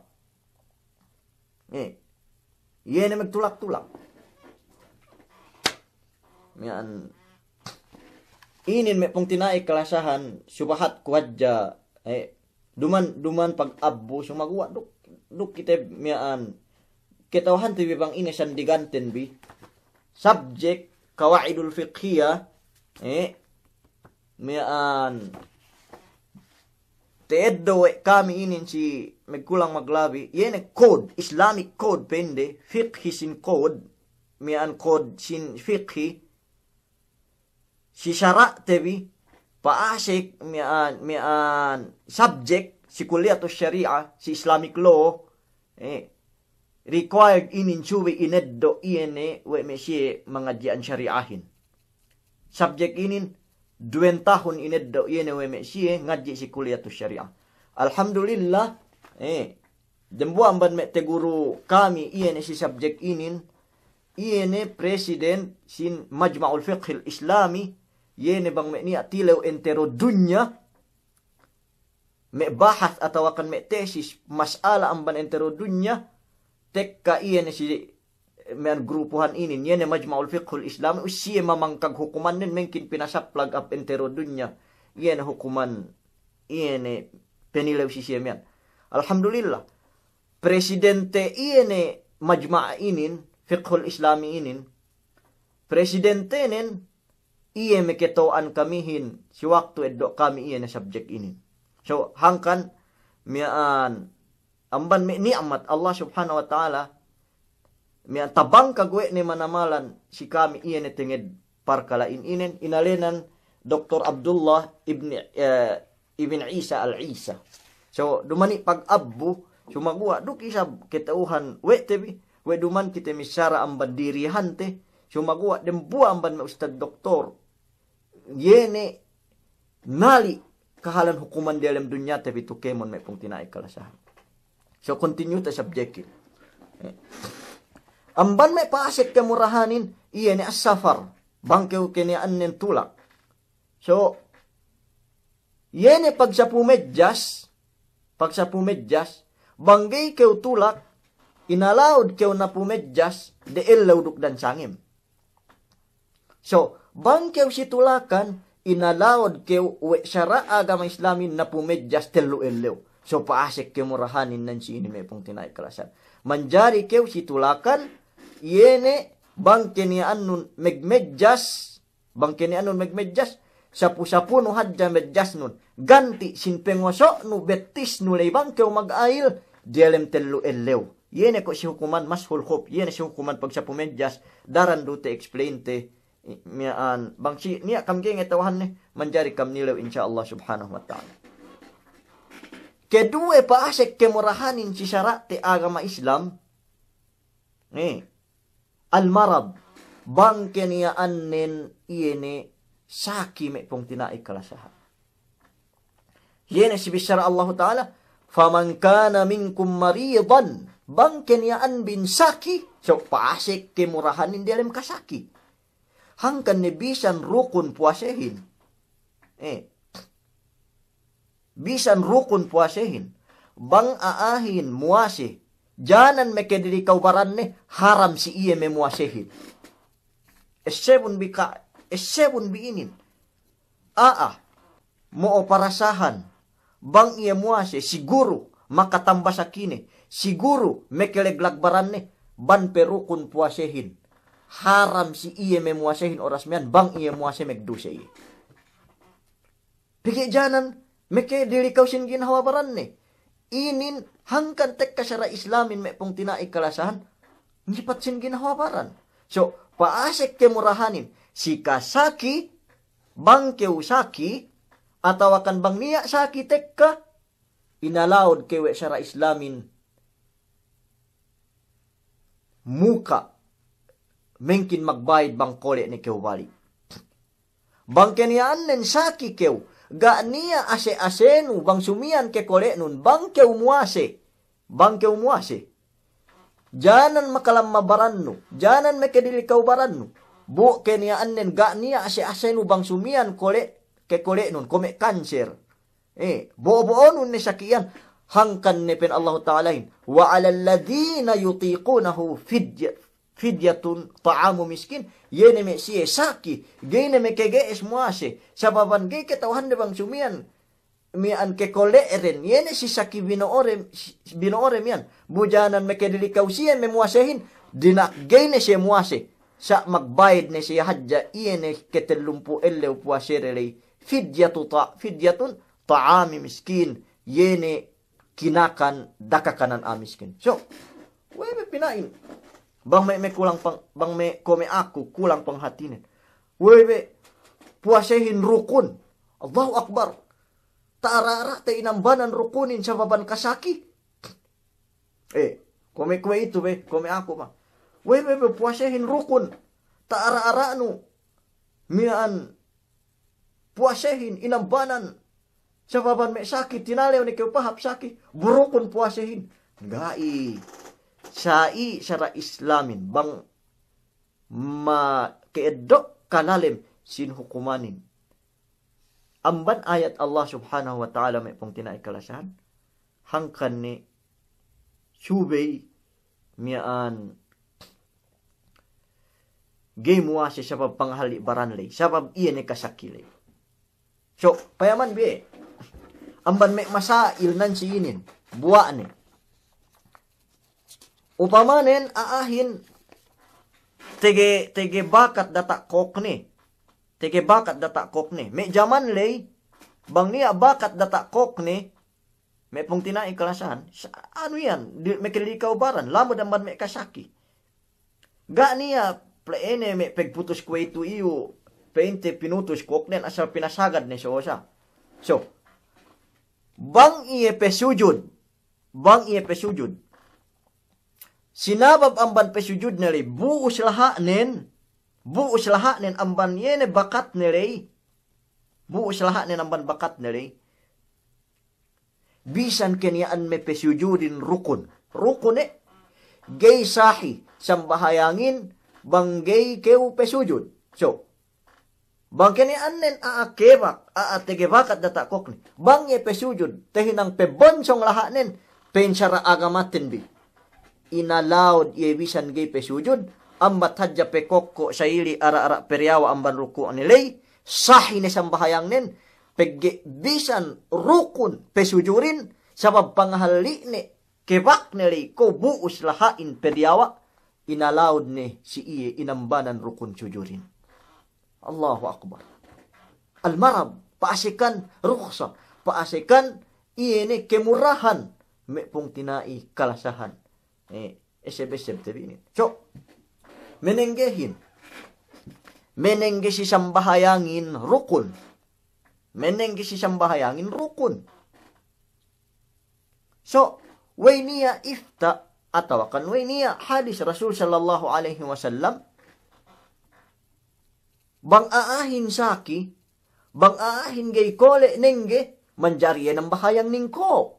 Eh, iye ne megtulak-tulak. Miya'an. Inin me' pungtina'i kalasahan, subahat ku hadja, eh, duman, duman pag'abbu, sumaguwa' duk, duk kite miya'an. Kata'uhante bi bang ine sandiganten bi. Subjek, kawa'idul fiqhiyah, eh, miya'an ta'eddo' we' kami inin si megkulang maglabi, iye ne code, Islamic code pa'inde, fiqhi sin code, miya'an code sin fiqhi, si sara'te bi, pa'asek miya'an, miya'an subject si Kulliyatus Shari'ah, si Islamic Law, eh, required inin subey ineddo' iye ne we' me' siye mangadji'an shari'ahin. Subject inin duwen tahun ineddo' iye ne we' me' siye ngadji' si Kulliyatus Shari'ah. Alhamdulillah, eh, dembuwa' amban me' teguru kami iye ne si subject inin, iye ne president sin Majma'ul Fiqhil Islami, iye ne bang me' niya' tilew entero dunya, me' bahath atawakan me' tesis, mas'ala amban entero dunya, tekka iye ne si miya'an grupuhan inin, iye ne Majma'ul Fiqhul Islami, u siye mamangkag hukumannen mengkin pinasaplag hap entero dunya, iye ne hukuman, iye ne penilew si siye miya'an. Alhamdulillah, presidente iye ne majma' inin, Fiqhul Islami inin, presidentenen iye meketawa'an kamihin si waktu eddo' kami iye ne subject inin. So, hangkan miya'an amban me' ni'mat Allah Subhanahu wa Ta'ala, miya'an tabangkag we' ne manamalan si kami iye ne tenged parkala' inin, inalenan Doktor Abdullah ibn, eh, Ibn Isa Al-Isa. So, dumani pag-abbu, sumaguwa' duk isab kata'uhan we' te bi, we' duman kite missara amban dirihante, sumaguwa' dembuwa' amban me' ustad doktor, iye ne nali' kahalan hukuman diyalem dunyate bi tu kēmon me' pungtina'i kalasahan. So, continue te subject-in. Eh. Amban me' pa'asek kemurahanin, iye ne as-safar. Bang kew keniya'annen tulak. So, iye ne pagsapu medjas, pagsapu medjas, bang ga'i kew tulak, inalawud kew napu medjas, de ellew duk dan sangem. So, bang kew si tulakan, inalawud kew we' sara' agama Islamin napu medjas tellu ellew. So, pa'asek kemurahanin nan si ini me' pungtina'i kalasahan. Manjari kew si tulakan, iye ne bang keniya'annun megmedjas, bang keniya'annun megmedjas, sapu-sapunu hadja medjasnun. Ganti' sin pengoso'nu bettisnu ley bang kew mag'ayil, diyalem tellu ellew. Iye ne ko' si hukuman mashul khuf, iye ne si hukuman pagsapu medjas, daran du te explain te, i-, miya'an, bang si, niya' kam ga'i ngata'uhanne, manjari kam nilew insya Allah subhanahu wa ta'ala. Keduwe pa'asek kemurahanin si sara'te agama Islam, eh, al-marad, bang keniya'annen iye ne saki me' pungtina'i kalasahan. Iye ne si bissara Allahu Ta'ala, "Faman kana minkum maridan," bang keniya'anbin saki, so pa'asek kemurahanin diyalem kasaki. Hangkan ne bisan rukun puwasehin. Eh. Bisan rukun puwasehin. Bang a'ahin muwase, janan mekedilikaw baranne, haram si iye memuwasehin. Essebun bi ka-, essebun bi inin. A'a, mo'o parasahan, bang iye muwase, siguru makatamba sakine, siguru mekeleglag baranne, bang pe rukun puwasehin. Haram si iye memuwasehin oras miya'an, bang iye muwase megduse iye. Pegge' janan mekedilikaw sin ginhawa baranne. Inin hangkan tekka sara' Islamin me' pungtina'i kalasahan, ngipat sin ginhawa baran. So, pa'asek kemurahanin, si kasaki, bang kew saki, atawakan bang niya' saki tekka, inalawud kew we' sara' Islamin, muka', mengkin magbayid bang kole' ne kew balik. Bang keniya'annen saki kew, ga' niya' ase-asenu bang sumiyan kekole'nun, bang kew muwase, bang kew muwase. Janan makalamma barannu, janan mekedilikaw barannu. Bu' keniya'annen ga' niya' ase-asenu bang sumiyan kole', kekole'nun, kuwe' me' kanser. Eh, bo'o-bo'onun ne saki iyan, hangkan ne pa'in Allahu Ta'alahin, "Wa 'alal ladhina yutiqunahu fidya-, fidyatun ta'amu miskin," iye ne me' siye saki, ga'i ne mekege'es muwase, sababan ga'i kata'uhanne bang sumiyan, miya'an kekole'den, iye ne si saki bino'ore, bino'ore miya'an, bu janan mekedilikaw siye memuwasehin, dina'ak ga'i ne siye muwase, sa' magbayid ne siye hadja, iye ne ketellumpū' ellew puwasede ley, fidyatu ta-, fidyatun ta'ami miskin, iye ne kinakan dakakanan a'a miskin. So, we' be pina'in. Bang me', me' kulang pang-, bang me' kuwe' me' aku kulang panghatinen. We' be puwasehin rukun. Allahu Akbar. Ta'ara'-ara'te inambanan rukunin sababan kasaki. Eh, kuwe' me', kuwe' itu be, kuwe' me' aku ma. We', we', we', puwasehin rukun. Ta'ara'-ara'nu miya'an puwasehin inambanan sababan me' saki, tinalew ne kew pahāp saki, bu rukun puwasehin. Ga'i. Sa'i sara' Islamin, bang ma ke'eddo' kalalem sin hukumanin. Amban ayat Allah Subhanahu wa Ta'ala, me' pungtina'i kalasahan, hangkan ne subey miya'an ga'i muwase sabab pangahalli' baran ley, sabab iye ne kasaki ley. So, payaman bi e. Amban me' masail nan si inin, buwa'ne. Upamanen a'ahin tege, tege bakat data' kōk ne. Tege bakat data' kōk ne. Me' jaman ley, bang niya' bakat data' kōk ne, me' pungtina'i kalasahan, sa-, anu iyan, di-, mekelikaw baran, lamud amban me' kasaki. Ga' niya' pa'inne me' pegputus kuwe'itu iyu, pa'inte pinutus kōknen asal pinasagad ne so sa. So, bang iye pesujud, bang iye pesujud, sinabab amban pesujudne ley, bu'us laha'nen, bu'us laha'nen amban iye ne bakatne ley, bu'us laha'nen amban bakatne ley. Bisan keniya'an me' pesujudin rukun. Rukun e, ga'i sahi sambahayangin bang ga'i kew pesujud. So, bang keniya'annen a'a kebak, a'a tege bakat data' kōkne, bang iye pesujud, tahinang pebonsong laha'nen, pa'in sara' agamaten bi. Inalawd iye bisan ga'i pesujud, ambat hadja pekokko' sa'ili' ara'-ara' periyawa' amban ruku'ne ley, sahi ne sambahayangnen, pegge' bisan rukun pesujudin, sabab pangahalli'ne kebakne ley ko' bu'us laha'in periyawa', inalawd ne si iye inambanan rukun sujudin. Allahu Akbar. Al-marad, pa'asekan rukhsa, pa'asekan iye ne kemurahan, me' pungtina'i kalasahan. Eh, eseb-eseb te bi inin. So, menenggehin. Menengge si sambahayangin rukun. Menengge si sambahayangin rukun. So, we' niya' ifta', atawakan we' niya' hadis Rasul sallallahu alaihi wasallam, bang a'ahin saki, bang a'ahin ga'i kole' nengge, manjari iye nambahayang ningko'.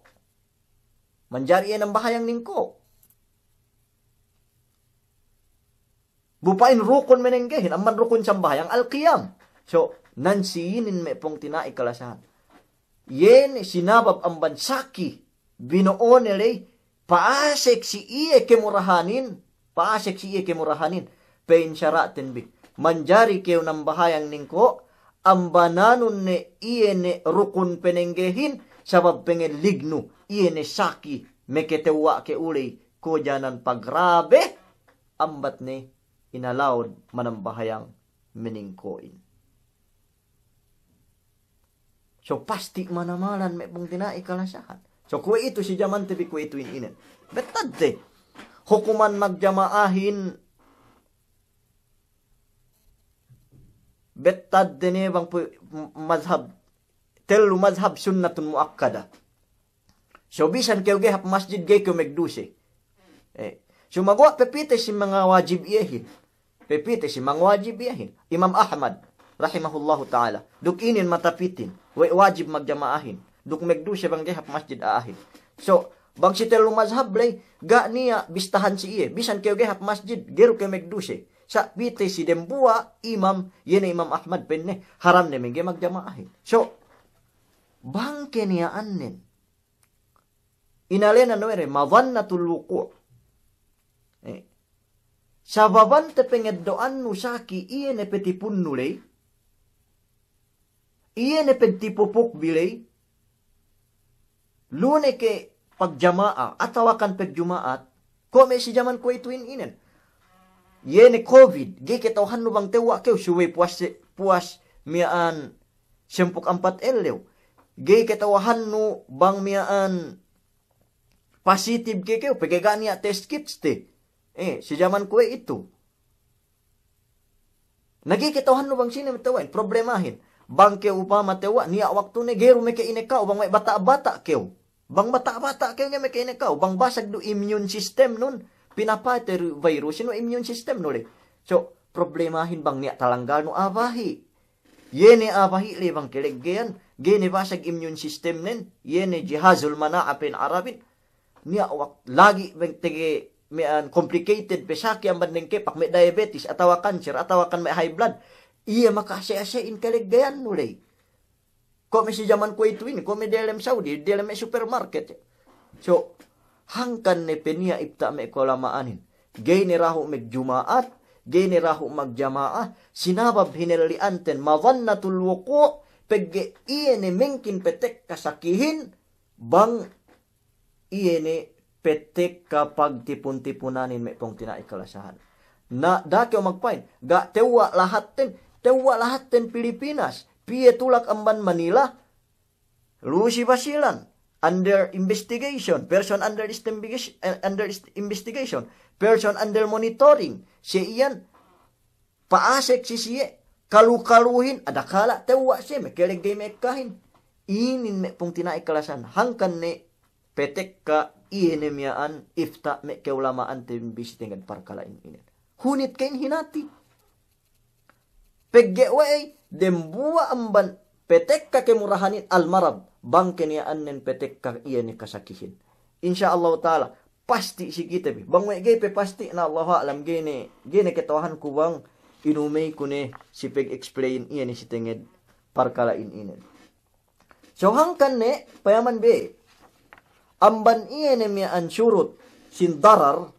Manjari iye nambahayang ningko'. Bu pa'in rukun menenggehin, amban rukun sambahayang al-qiyam. So, nan si inin me' pungtina'i kalasahan. Iye ne sinabab amban saki, bino'one ley, pa'asek si iye kemurahanin, pa'asek si iye kemurahanin, pa'in sara'ten bi. Manjari kew nambahayang ningko', ambananun ne iye ne rukun penenggehin, sabab pengellignu, iye ne saki, meketewwa' kew ley, ko' janan pagrabe, ambat ne inalawd manambahayang meningko'in. So, pasti' manamalan me' pungtina'i kalasahan. So, kuwe'itu si jamante bi kuwe'itu in inen. Bettadte. Hukuman magjama'ahin. Bettadte ne bang pu-, m-, mazhab. Tellu mazhab sunnatun muakkada. So bisan kew ga'i hap masjid ga'i kew magduse. Eh, sumaguwa' pepite si manga wajib iyehin. Pepite si manga wajib iyehin. Imam Ahmad, rahimahullahu ta'ala. Duk inin matapitin. We' wajib magjama'ahin. Duk magduse bang ga'i hap masjid a'ahin. So, bang si tellu mazhab ley, ga' niya' bistahan si iye. Bisan kew ga'i hap masjid, ga'i du kew magduse. Sa' pite si dembuwa' imam, iye ne Imam Ahmad penne, haram ne mangga'i magjama'ahin. So, bang keniya'annen. Inalenan we' de, madhannatul wuqu'. Eh. Sababante pengeddo'annu saki iye ne petipunnu ley. Iye ne pegtipupukbi ley. Lu ne ke pagjama'a, atawakan pagjuma'at. Ko' me' si jaman kuwe'itu in inen. Iye ne covid, ga'i kata'uhannu bang tewwa' kew subey puwas, puwas miya'an sempū' ampat ellew. Ga'i kata'uhannu bang miya'an pasitib ke kew, pegge' ga' niya' test kits te. Eh, si jaman kuwe'itu. Na ga'i kata'uhannu bang sine matewwa'in, problemahin. Bang kew upama tewwa', niya' waktune ga'i du meke ine ka'u, bang me' bata'-bata' kew. Bang bata'-bata' kew ga'i meke ine ka'u, bang basag du immune system nun, pinapatey du virus inu immune system nu ley. So, problemahin bang niya' talanggalnu a'a bahi'. Iye ne a'a bahi' ley bang keleggeyan, ga'i ne basag immune system nen, iye ne jihazul mana'a pa'in Arabin, niya' wak-, lagi' bang tege miya'an complicated pe saki amban dengkepak me' diabetes atawa cancer atawa kan me' high blood. Iye maka'ase'-ase'in keleggeyannu ley. Kuwe' me' si jaman kuwe'itu inin, kuwe' me' delem Saudi, delem me' supermarket. So, hangkan ne pe niya' ifta' me' ka'ulama'anin. Ga'i ne dahu' magjuma'at, ga'i ne dahu' magjama'a, sinabab hinelli'anten madhannatul wuqu', pegge' iye ne mengkin pe tekka sakihin, bang iye ne pe tekka pagtipun-tipunanin me' pungtina'i kalasahan. Na, da'a kew magpa'in, ga' tewwa' lahatten, tewwa' lahatten Pilipinas, piye tulak amban Manila, lu si Basilan, under investigation, person under investigation, eh, under investigation, person under monitoring, si iyan, pa'asek si siye, kalu-kaluhin, adakala' tewwa' siye, me' keleggey me' ekkahin. Inin me' pungtina'i kalasahan, hangkan ne pe tekka iye ne miya'an ifta' me' ka'ulama'anten bi si tenged parkala'in inin. Hunit ke'in hinati. Pegge' we'ey, dembuwa' amban pe tekka kemurahanin al-marad, bang keniya'annen pe tekka iye ne kasakihin. Insya Allahu ta'ala, pasti' si kite bi. Bang we' ga'i pe pasti', na Allahu a'lam, ga'i ne, ga'i ne kata'uhanku bang inu me' ku ne si pag-explain iye ne si tenged parkala'in inin. So hangkan ne, payaman be, amban iye ne miya'an surut sin darar,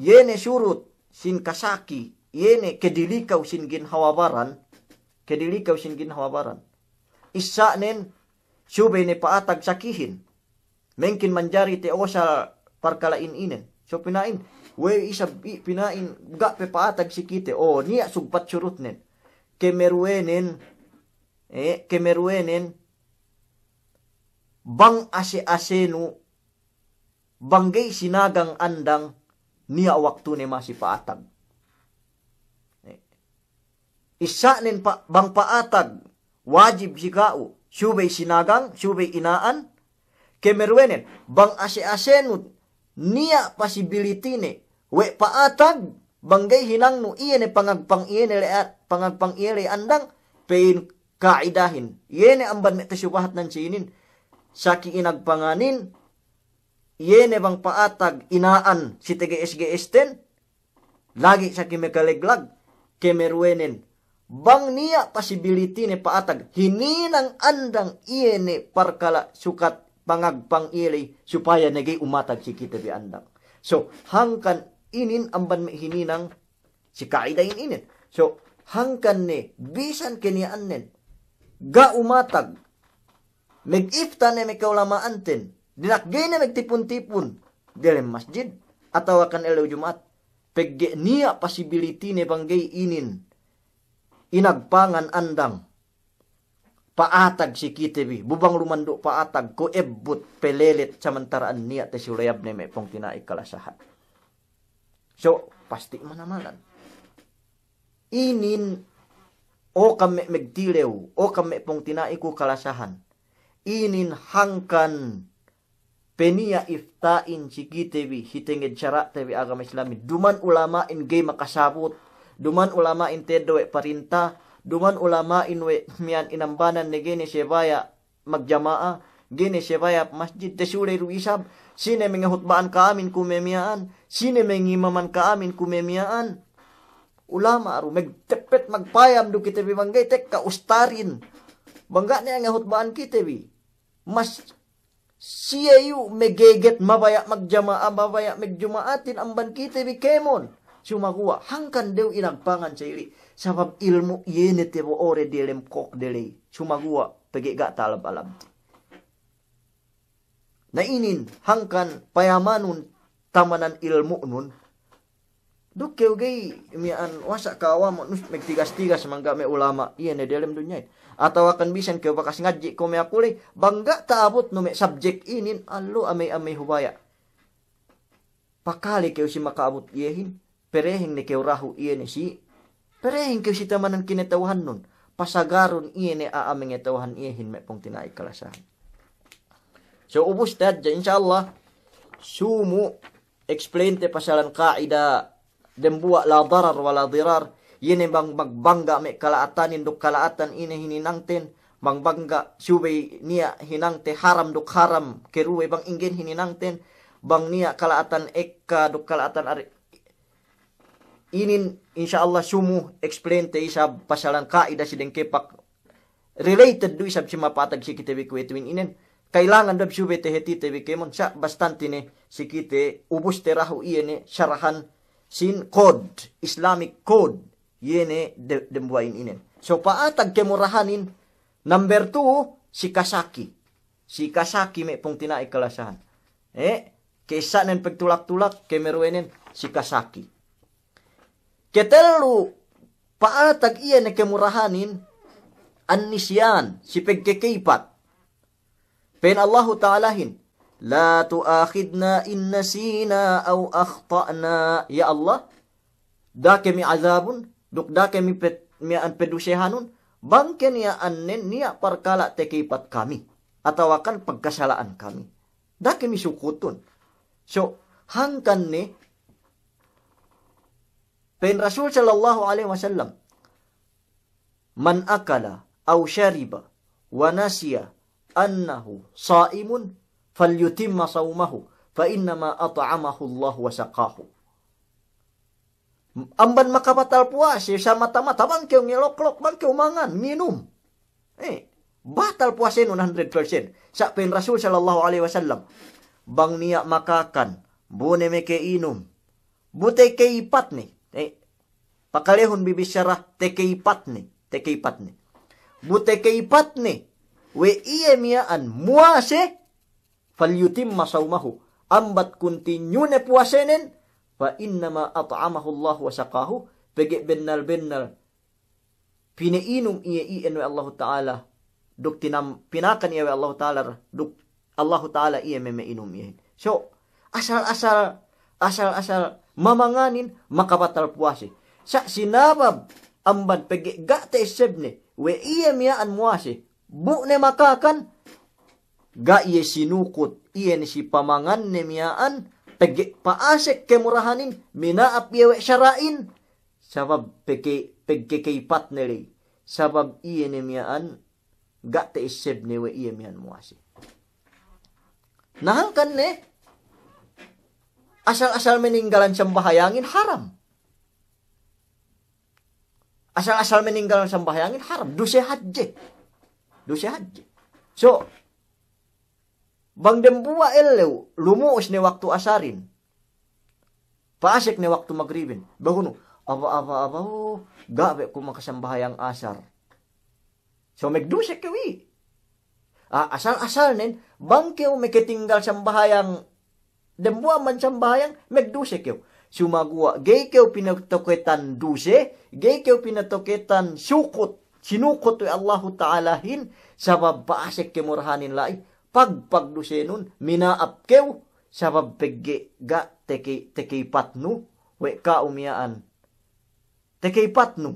iye ne surut sin kasaki, iye ne kedilikaw sin ginhawa baran, kedilikaw sin ginhawa baran. Issa'nen, subey ne pa'atag sakihin. Mengkin manjari te osal parkala'in inen. So pina'in, we' isab i-, pina'in ga' pe pa'atag si kite. O, niya' sugpat surutnen. Kemeruwenen, eh, kemeruwenen, bang ase'-asenu, bang ga'i sinagang andang, niya' waktune masi pa'atag. Eh, Issa'nen pa-, bang pa'atag, wajib si ka'u, subey sinagang, subey ina'an, kemeruwenen, bang ase'-asenut, niya' pasibilitine, we' pa'atag, bang ga'i hinangnu, iye ne pangagpang iye ne le'a-, pangagpang iye le'i andang, pe'in ka'idahin. Iye ne amban me' tasubahatnen si inin, saki inagpanganin, iye ne bang pa'atag ina'an si tege S G S ten, lagi' saki makaleglag, kemeruwenen. Bang niya' pasibilitine pa'atag, hininang andang iye ne parkala' sukat pangagpang iye ley, supaya ne ga'i umatag si kite bi andang. So, hangkan inin amban me' hininang si ka'idahin inin. So, hangkan ne, bisan keniya'annen, ga' umatag, megifta ne me' ka'ulama'anten, dina'ak ga'i ne megtipun-tipun, delem masjid, atawa kan ellew Juma'at, pegge' niya' pasibilitine bang ga'i inin, inagpangan andang, pa'atag si kite bi, bu bang lumandu' pa'atag, kuwe' ebbut, pelelet, samantara'an niya' tesulayab ne me' pungtina'i kalasahan. So, pasti' manamalan. Inin, o kam me' megtilew, o kam me' pungtina'iku kalasahan. Inin hangkan pe niya' ifta'in si kite bi, si tenged sara'te bi agama Islamin. Duma'in ulama'in ga'i makasabut, duma'in ulama'in te'ed we' parinta, duma'in ulama'in we' miya'an inambanan ne ga'i ne siye baya' magjama'a, ga'i ne siye baya' masjid, tesuley du isab, sine mengahutba'an ka'amin kuwe' me' miya'an, sine mengimaman ka'amin kuwe' me' miya'an. Ulama' du, megteppet magpayam du kite bi bang ga'i tekka ustarin. Bang ga' ne ngahutba'an kite bi. Mas siye iyu' megeget mabaya' magjama'a, mabaya' megjuma'atin amban kite bi kēmon. Sumaguwa', hangkan dew inagpangan sa ili'. Sabab ilmu' iye ne tebo'o de diyalem kōk de ley. Sumaguwa', pegge' ga' ta'alab-alabte. Na inin, hangkan payamanun tamanan ilmu'nun, duk kew ga'i miya'an wasa' ka'awamun, nus megtigas-tigas mangga' me' ulama', iye ne delem dunya'in. Atawa kan bisan kew bakas ngadji' kuwe' me' aku ley, bang ga' ta'abutnu me' subject inin, allo' amey-amey hubaya'. Pakale kew si maka'abut iyehin, pereheng ne kew dahu' iye ne si, pereheng kew si tamanan kinata'uhannun. pasagarun iye ne a'a mengeta'uhan iyehin me' pungtina'i kalasahan. So, ubus te hadja, insya Allah, sumu explain te pasalan ka'ida dembuwa' la darar wa la dirar, iye ne bang, bang, bangga' me' kala'atanin duk kala'atan ine hininangten, bang bangga' subey niya' hinangte haram duk haram, keruwe bang inggen hininangten, bang niya' kala'atan ekka duk kala'atan are-, inin, insya Allah, sumu explain te isab pasalan ka'ida si dengkepak related du isab si mapatag si kite bi kuwe'ituhin inen. Kailangan du subey te hātite bi kēmon, sa' bastante ne si kite ubus te dahu' iye ne sarahan sin code, Islamic code, iye ne de-, dembuwa'in inen. So pa'atag kemurahanin, number two, si kasaki. Si kasaki me' pungtina'i kalasahan. Eh, ke'essa'nen pegtulak-tulak, kemeruwenen si kasaki. Ketellu pa'atag iye ne kemurahanin, an-nisyan, si pegkekeypat. Pa'in Allahu Ta'alahin, "La tu'akhidna in nasina aw akhta'na." Ya Allah, da'a kami azabun, duk da'a kami pe-, miya'an pedusehanun, bang keniya'annen niya' parkala' tekeypat kami, atawakan pagkasala'an kami. Da'a kami sukutun. So, hangkan ne, pa'in Rasul sallallahu alaihi wasallam, "Man akala aw shariba wa nasiya annahu sa'imun falyutimma sawmahu, fa innama at'amahu Allahu wa saqahu." Amban makabatal puwase, samata-mata bang kew ngeloklok, bang kew mangan, nginum. Eh, batal puwasenun hundred percent. Sa' pa'in Rasul sallallahu alaihi wasallam, bang niya' makakan, bu ne mekeinum, bu tekeypat ne. Eh, pakalehun bi bissara tekeypat ne, tekeypat ne. Bu tekeypat ne we' iye miya'an muwase, "Falyutimma sawmahu." Ambat kuntinyune puwasenen, "Fa innama at'amahu Allahu wa saqahu." Pegge' bennal-bennal pineinum iye iyan we' Allahu Ta'ala, duk tinam-, pinakan iye we' Allahu Ta'ala, duk Allahu Ta'ala iye memeinum iyehin. So, asal-asal, asal-asal mamanganin makabatal puwase. Sa' sinabab amban pegge' ga' ta'essebne we' iye miya'an muwase, bu ne makakan, ga' iye sinukut, iye ne si pamanganne miya'an, pegge' pa'asek kemurahanin, mina'ap iye we' sara'in, sabab pegge', pegge' keypatne ley, sabab iye ne miya'an, ga' ta'essebne we' iye miya'an muwase. Na hangkan ne, asal-asal meninggalan sambahayangin haram. Asal-asal meninggal sambahayangin haram, duse hadje. Duse hadje. So, bang dembuwa' ellew, lumu'us ne waktu asarin, pa'asek ne waktu magribin, behu nu, "Aba, aba, aba, oh, ga' be' ku makasambahayang asar." So, megduse kew i. A, asal-asalnen, bang kew meketinggal sambahayang, dembuwa' man sambahayang, megduse kew. Sumaguwa' ga'i kew pinatoketan duse, ga'i kew pinatoketan sukut, sinukut we' Allahu Ta'alahin, sabab pa'asek kemurahanin la'i, pag-, pagdusenun, mina'ap kew, sabab pegge' ga' teke-, tekeypatnu we' ka'u miya'an. Tekeypatnu.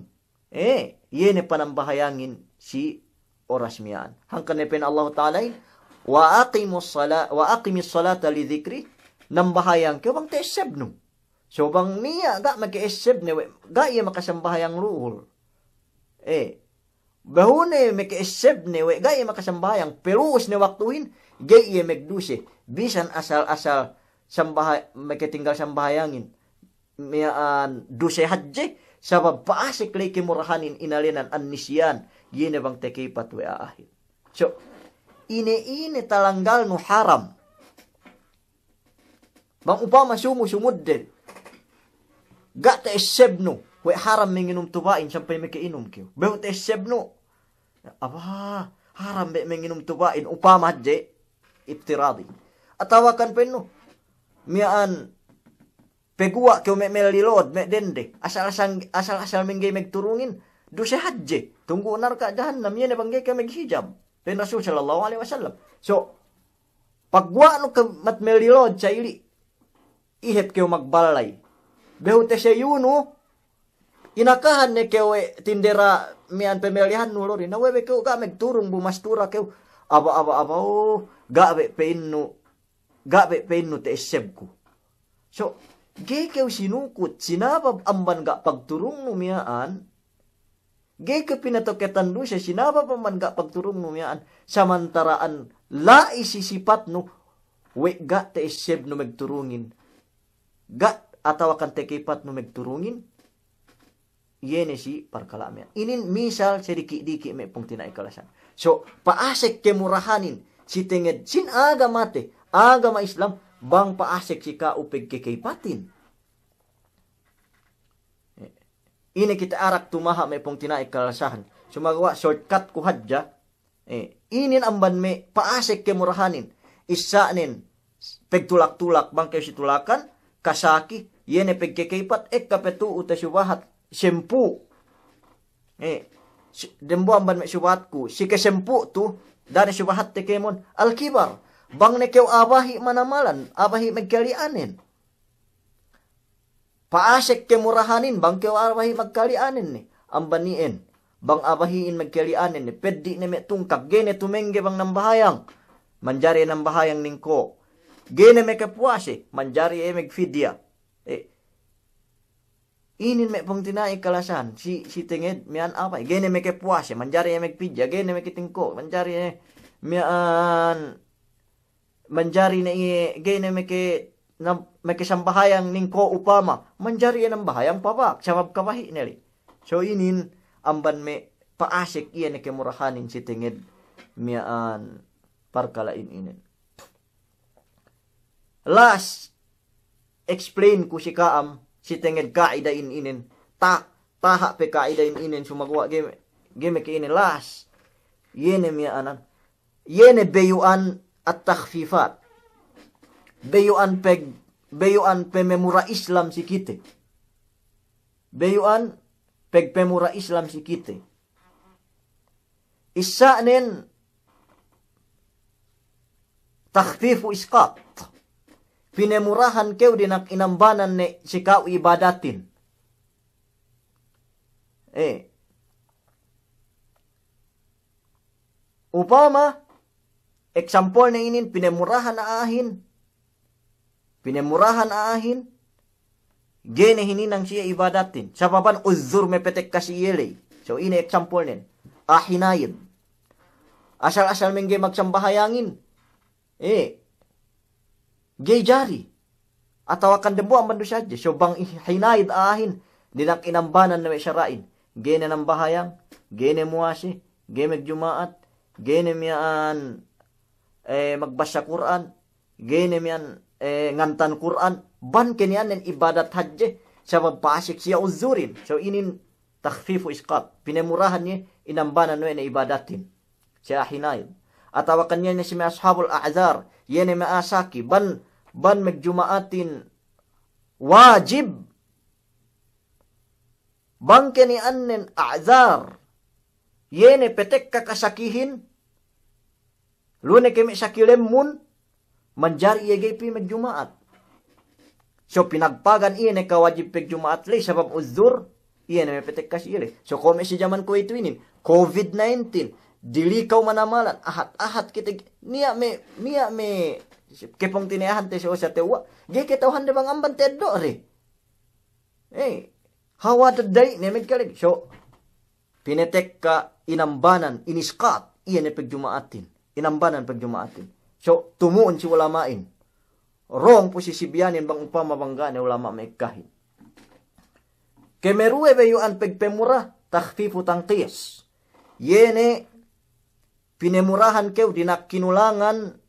Eh, iye ne panambahayangin si oras miya'an. Hangkan ne pa'in Allahu Ta'alahin, "Wa aqimus sala-, wa aqimis salata li dhikri," nambahayang kew bang ta'essebnu. So bang niya' ga' make'essebne we', ga' iye makasambahayang luhul. Eh, behu ne meke'essebne we', ga' iye makasambahayang, pelu'us ne waktuhin, ga'i iye megduse, bisan asal-asal sambaha-, meketinggal sambahayangin miya'an duse hadje, sabab pa'asek ley kemurahanin inalenan an-nisyan, iye ne bang tekeypat we' a'ahin. So, ine-ine talanggalnu haram. Bang upama sumu sumudden, ga' ta'essebnu we' haram menginum tuba'in sampay meke'inum kew. Behu ta'essebnu. Aba, haram be' menginum tuba'in, upama hadje, iftiradi. Atawakan pa'innu, miya'an peguwa' kew me' melli lo'od, me' dende. Asal-asal, asal-asal mengga'i megturungin, duse hadje. Tunggu' narka' jahannam, iye ne bang ga'i kew meghijab. Pa'in Rasul sallallahu alaihi wasallam. So, pagguwa'nu kew mat melli lo'od sa ili', ihep kew magballay. Behu teseyunu, inakahan ne kew we' tindera miya'an pemelihannu lori. Na we' be kew ga' megturung bu mastura kew. Aba, aba, aba, oh, ga' be pa'innu, ga' be pa'innu ta'essebku. So, ga'i kew sinukut, sinabab amban ga' pagturungnu miya'an, ga'i kew pinatoketan duse, sinabab amban ga' pagturungnu miya'an, samantara'an la'i si sipatnu, we' ga' ta'essebnu megturungin, ga' atawakan tekepatnu megturungin, iye ne si parkala' miya'an. Inin misal sediki'-diki' me' pungtina'i kalasahan. So, pa'asek kemurahanin, si tenged sin agamate, agama Islam, bang pa'asek si ka'u pegkekepatin. Ine kite arak tumaha' me' pungtina'i kalasahan. Sumagawa' shortcut ku hadja. Eh, inin amban me' pa'asek kemurahanin. Issa'nen pegtulak-tulak bang kew si tulakan, kasaki, iye ne pegkekepat, ekka pe tu'u te subahat sempū'. Eh, si-, dembuwa' amban me' subahatku, si kesempū' tu, da'a ne subahatte kēmon, al-kibar. Bang ne kew a'a bahi' manamalan, a'a bahi' megkali'anen. Pa'asek kemurahanin, bang kew a'a bahi' magkali'anen ne. Amban iyan, bang a'a bahi'in magkali'anen ne, peddi' ne me' tungkak, ga'i ne tumengge bang nambahayang, manjari nambahayang ningko'. Ga'i ne makapuwase, manjari iye magfidya. Eh, inin me' pungtina'i kalasahan, si, si tenged miya'an a'a bahi'. Ga'i ne makapuwase, manjari iye magfidya, ga'i ne makatingko', manjari iye miya'an manjari ne iye, ga'i ne meke, na, meke sambahayang ningko' upama, manjari iye nambahayang pabak, sabab kabahi' ne ley. So inin amban me' pa'asek iye ne kemurahanin si tenged miya'an parkala'in inin. Last explain ku si ka'am, si tenged ka'ida'in inin, ta-, taha' pe ka'ida'in inin, sumagawa' ga'i me-, ga'i meke inin last. Iye ne miya'anan. Iye ne beyu'an at-takhfifat. Beyu'an peg-, beyu'an pememura Islam si kite. Beyu'an pegpemura Islam si kite. Issa'nen takhfifu isqat. Pinemurahan kew dina'ak inambanan ne si ka'u ibadatin. Eh. Upama, example ne inin, pinemurahan a'ahin, pinemurahan a'ahin, ga'i ne hininang siye ibadatin, sababan uzur mepetekka si iye ley. So, ine example nen, a'a hinaid. Asal-asal mengge magsambahayangin, eh, ga'i jari. Atawakan dembuwa' amban duse hadja. So bang i-, hinaid a'ahin, dina'ak inambanan ne we' sara'in. Ga'i ne nambahayang, ga'i ne muwase, ga'i magjuma'at, ga'i ne miya'an, eh, magbassa Kur'an, ga'i ne miya'an, eh, ngantan Kur'an. Bang keniyanen ibadat hadja, sabab pa'asek siye uzurin. So inin takhfifu isqat. Pinemurahan iye, inambanan we' ne ibadatin. Si a'a hinaid. Atawakan iye ne si me' ashabul a'zar, iye ne me' a'a saki, bang, bang magjuma'atin wajib. Bang keniyanen a'zar, iye ne petekka kasakihin, lu ne ke me' saki lemmun, manjari iye ga'i pī magjuma'at. So pinagpagan iye ne kawajib pagjuma'at ley sabab uzur, iye ne me' petekka si iye ley. So kuwe' me' si jaman kuwe'itu inin, covid nineteen, dilikaw manamalan, ahat-ahat kite, niya' me', niya' me' kepungtina'ihante si usa tewwa', ga'i kata'uhande bang amban teddo' de. Eh, hawal dadda'i ne me' kaleg. So pinetekka inambanan, inisqat, iye ne pagjuma'atin. Inambanan pagjuma'atin. So, tumu'un si ulama'in. Rong pu si sibiyanin bang upama bang ga' ne ulama' ma'ekkahin. Kemeruwe beyu'an pegpemura, takhfifu tanqis. Iye ne pinemurahan kew dina'ak kinulangan,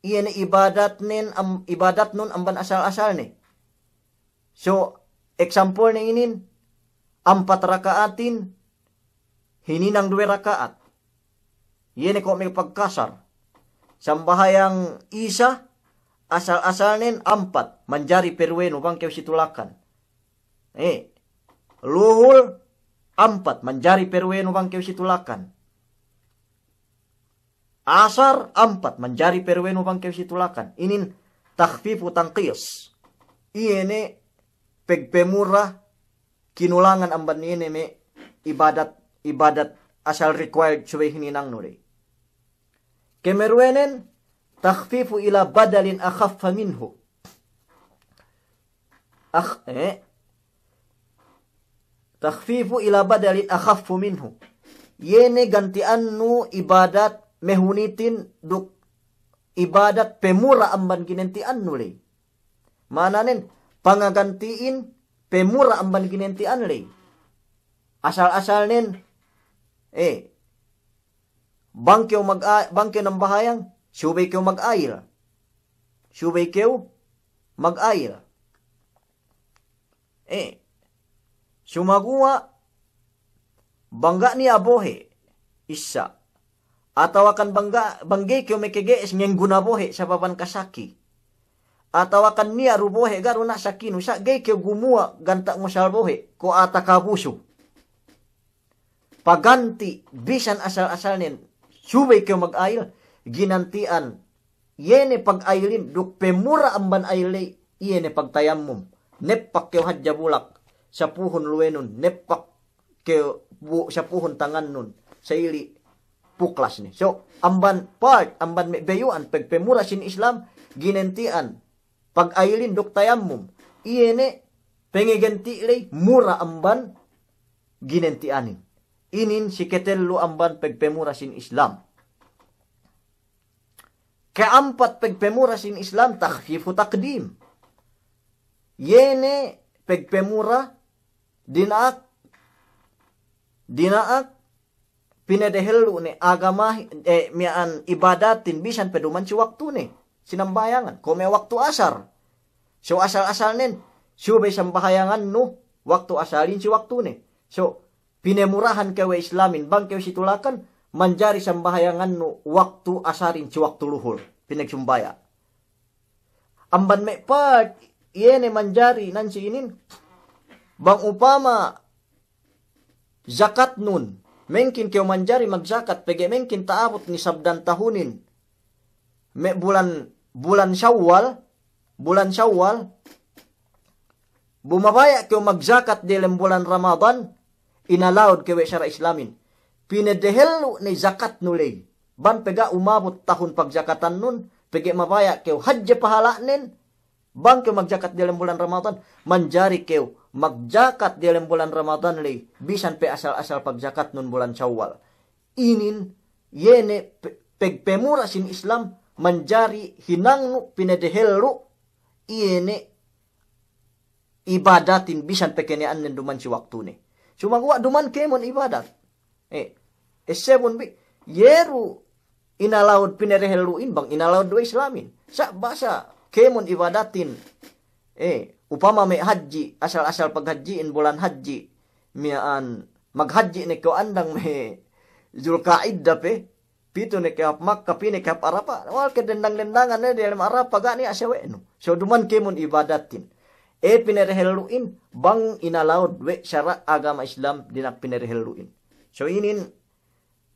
iye ne ibadatnen am-, ibadatnun amban asal-asalne. So, example ne inin, ampat raka'atin, hininang duwe raka'at. Iye ne ko' me' pagkasar. Sambahayang Isa, asal-asalnen ampat, manjari peruwenu bang kew si tulakan. Eh, luhul ampat, manjari peruwenu bang kew si tulakan. Asar ampat, manjari peruwenu bang kew si tulakan. Inin takhfifu tanqis. Iye ne pegpemura kinulangan amban iye ne me' ibadat, ibadat asal required subey hininangnu ley. Kemeruwenen, takhfifu ila badalin akhaffa minhu. Akh-, eh. Takhfifu ila badalin akhaffu minhu. Iye ne ganti'annu ibadat mehunitin duk ibadat pemura amban ginenti'annu ley. Ma'ananen, pangaganti'in pemura amban ginenti'an ley. Asal-asalnen, eh, bang kew mag-, bang kew nambahayang, subey kew mag-ayil. Subey kew mag-ayil. Eh, sumaguwa' bang ga' niya' bohe' issa', atawakan bang ga', bang ga'i kew mekege'es ngenggu na bohe' sababan kasaki, atawakan niya' du bohe' ga' du na' sakinu, sa' ga'i kew gumuwa' ganta' ngusal bohe' ko' ata kabusu. Paganti' bisan asal-asalnen, subey kew mag-ayil, ginanti'an iye ne pag-ayilin duk pemura amban ayil ley, iye ne pagtayammum. Neppak kew hadja bulak, sapuhun luwenun, neppak kew bu-, sapuhun tangannun, sa'ili' puklas ne. So, amban part, amban me' bayu'an pegpemura sin Islam, ginanti'an pag-ayilin duk tayammum. Iye ne pengegenti' ley mura amban ginanti'anin. Inin si ketellu amban pegpemura sin Islam. Keampat pegpemura sin Islam, takhfifu taqdim. Iye ne pegpemura dina'ak, dina'ak pinedehellu' ne agama, eh, miya'an ibadatin bisan pe duman si waktune, sinambahayangan. Ko' me' waktu asar. So asal-asalnen, subey sambahayangannu waktu asarin si waktune. So, pinemurahan kew we' Islamin, bang kew si Tulakan, manjari sambahayangannu waktu asarin si waktu luhul. Pinegsumbaya'. Amban me' part, iye ne manjari nan si inin, bang upama zakatnun, mengkin kew manjari magzakat, pegge' mengkin ta'abut nisab dan tahunin, me' bulan, bulan Sawwal, bulan Sawwal, bu mabaya' kew magzakat delem bulan Ramadan, inallowed kew we' sara' Islamin. Pinedehellu' ne zakatnu ley. Bang pe ga' umabut tahun pagzakatannun, pegge' mabaya' kew hadje pahala'nen, bang kew magzakat delem bulan Ramadan, manjari kew magzakat delem bulan Ramadan ley, bisan pe asal-asal pagzakatnun bulan Sawwal. Inin, iye ne pe-, pegpemura sin Islam, manjari hinangnu pinedehellu', iye ne ibadatin bisan pe keniya'annen duman si waktune. Sumaguwa' duman kēmon ibadat. Eh, essebun bi, iye du inallowed pinedehellu'in bang inallowed du we' Islamin. Sa' basa kēmon ibadatin. Eh, upama me' hadji', asal-asal paghadji'in bulan hadji', miya'an maghadji' ne kew andang me' Zulka'idda pe, pitu ne kew hap Makka, pī ne kew hap Arapa, wal ke dendang-dendangan ne diyalem Arapa, ga' niya' sawe'nu. So duman kēmon ibadatin. Eh, pinedehellu'in, bang inallowed we' sara' agama Islam dina'ak pinedehellu'in. So inin,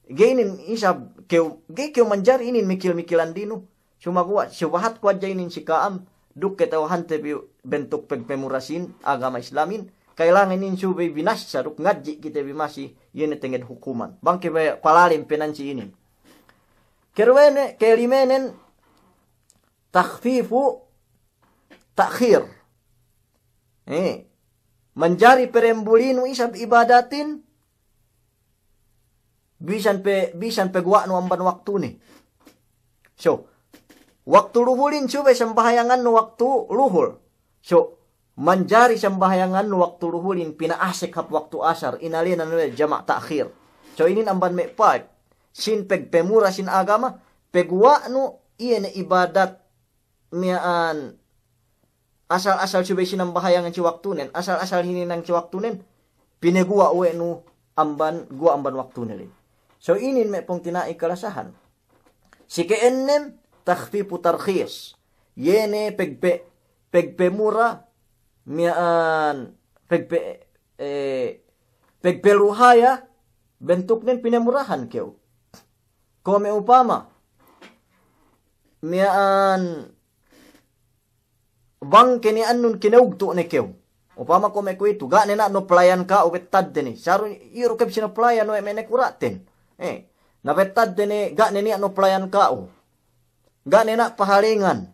ga'i inin isab kew, ga'i kew manjari inin mikil-mikilan dinu. Sumaguwa', subahatku hadja inin si ka'am, duk kata'uhante bi bentuk pegpemura sin agama Islamin, kailangan inin subey binassa duk ngadji' kite bi masi, iye ne tenged hukuman. Bang ke be palalim pe nan si inin. Keruwene, kelimenen, takhfifu ta'khir. Eh, manjari perembulinu isab ibadatin, bisan pe, bisan pe guwa'nu amban waktune. So, waktu luhulin subey sambahayangannu waktu luhul. So, manjari sambahayangannu waktu luhulin pina'asek hap waktu asar, inēnan we' jama' ta'khir. So, inin amban me' part sin pegpemura sin agama, peguwa'nu iye ne ibadat miya'an asal-asal subey sinambahayangan si waktunen, asal-asal hininang si waktunen, pineguwa' we' nu amban, guwa' amban waktune ley. So inin me' pungtina'i kalasahan. Si ke'ennem, takhfifu tarkhis. Iye ne pegpe-, pegpemura miya'an, pegpe-, eh, pegpeluhaya bentuknen pinemurahan kew. Ko' me' upama miya'an bang keniya'annun kinawugtu' ne kew. Upama ko' me' kuwe'itu, ga' ne na' no pelayan ka'u, bettadde ne. Saru iru kep sino pelayan we' me' ne kura'ten. Eh, na bettadde ne, ga' ne niya' no pelayan ka'u. Ga' ne na' pahalengan.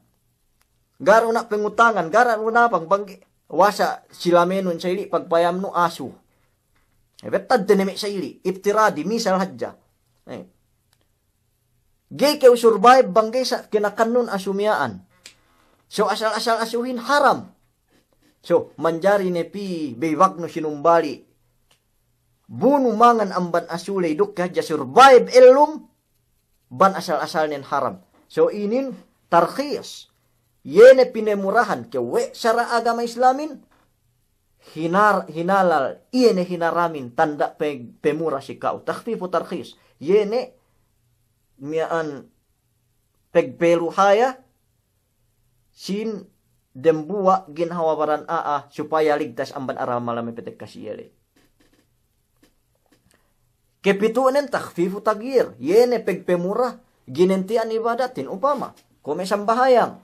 Ga' du na' pengutangan, ga' du na' bang, bang wasa' silamenun sa ili' pagpayamnu asu. Eh, bettadde ne me' sa ili', iftiradi, misal hadja. Eh. Ga'i kew survive bang ga'i sa' kinakannun asu miya'an. So asal-asal asuhin haram. So manjari ne pī beybagnu sinumbali'. Bunu mangan amban asu ley duk hadja survive ellum, bang asal-asalnen haram. So inin tarkhis. Iye ne pinemurahan kew we' sara' agama Islamin, hinar-, hinalal, iye ne hinaramin, tanda' pe-, pemura si ka'u. Takhfifu tarkhis. Iye ne miya'an pegpeluhaya sin dembuwa' ginhawa baran a'a supaya ligtas amban aramala me' petekka si iye ley. Kepitu'nen takhfifu tagyir, iye ne pegpemura ginenti'an ibadatin, upama ko' me' sambahayang.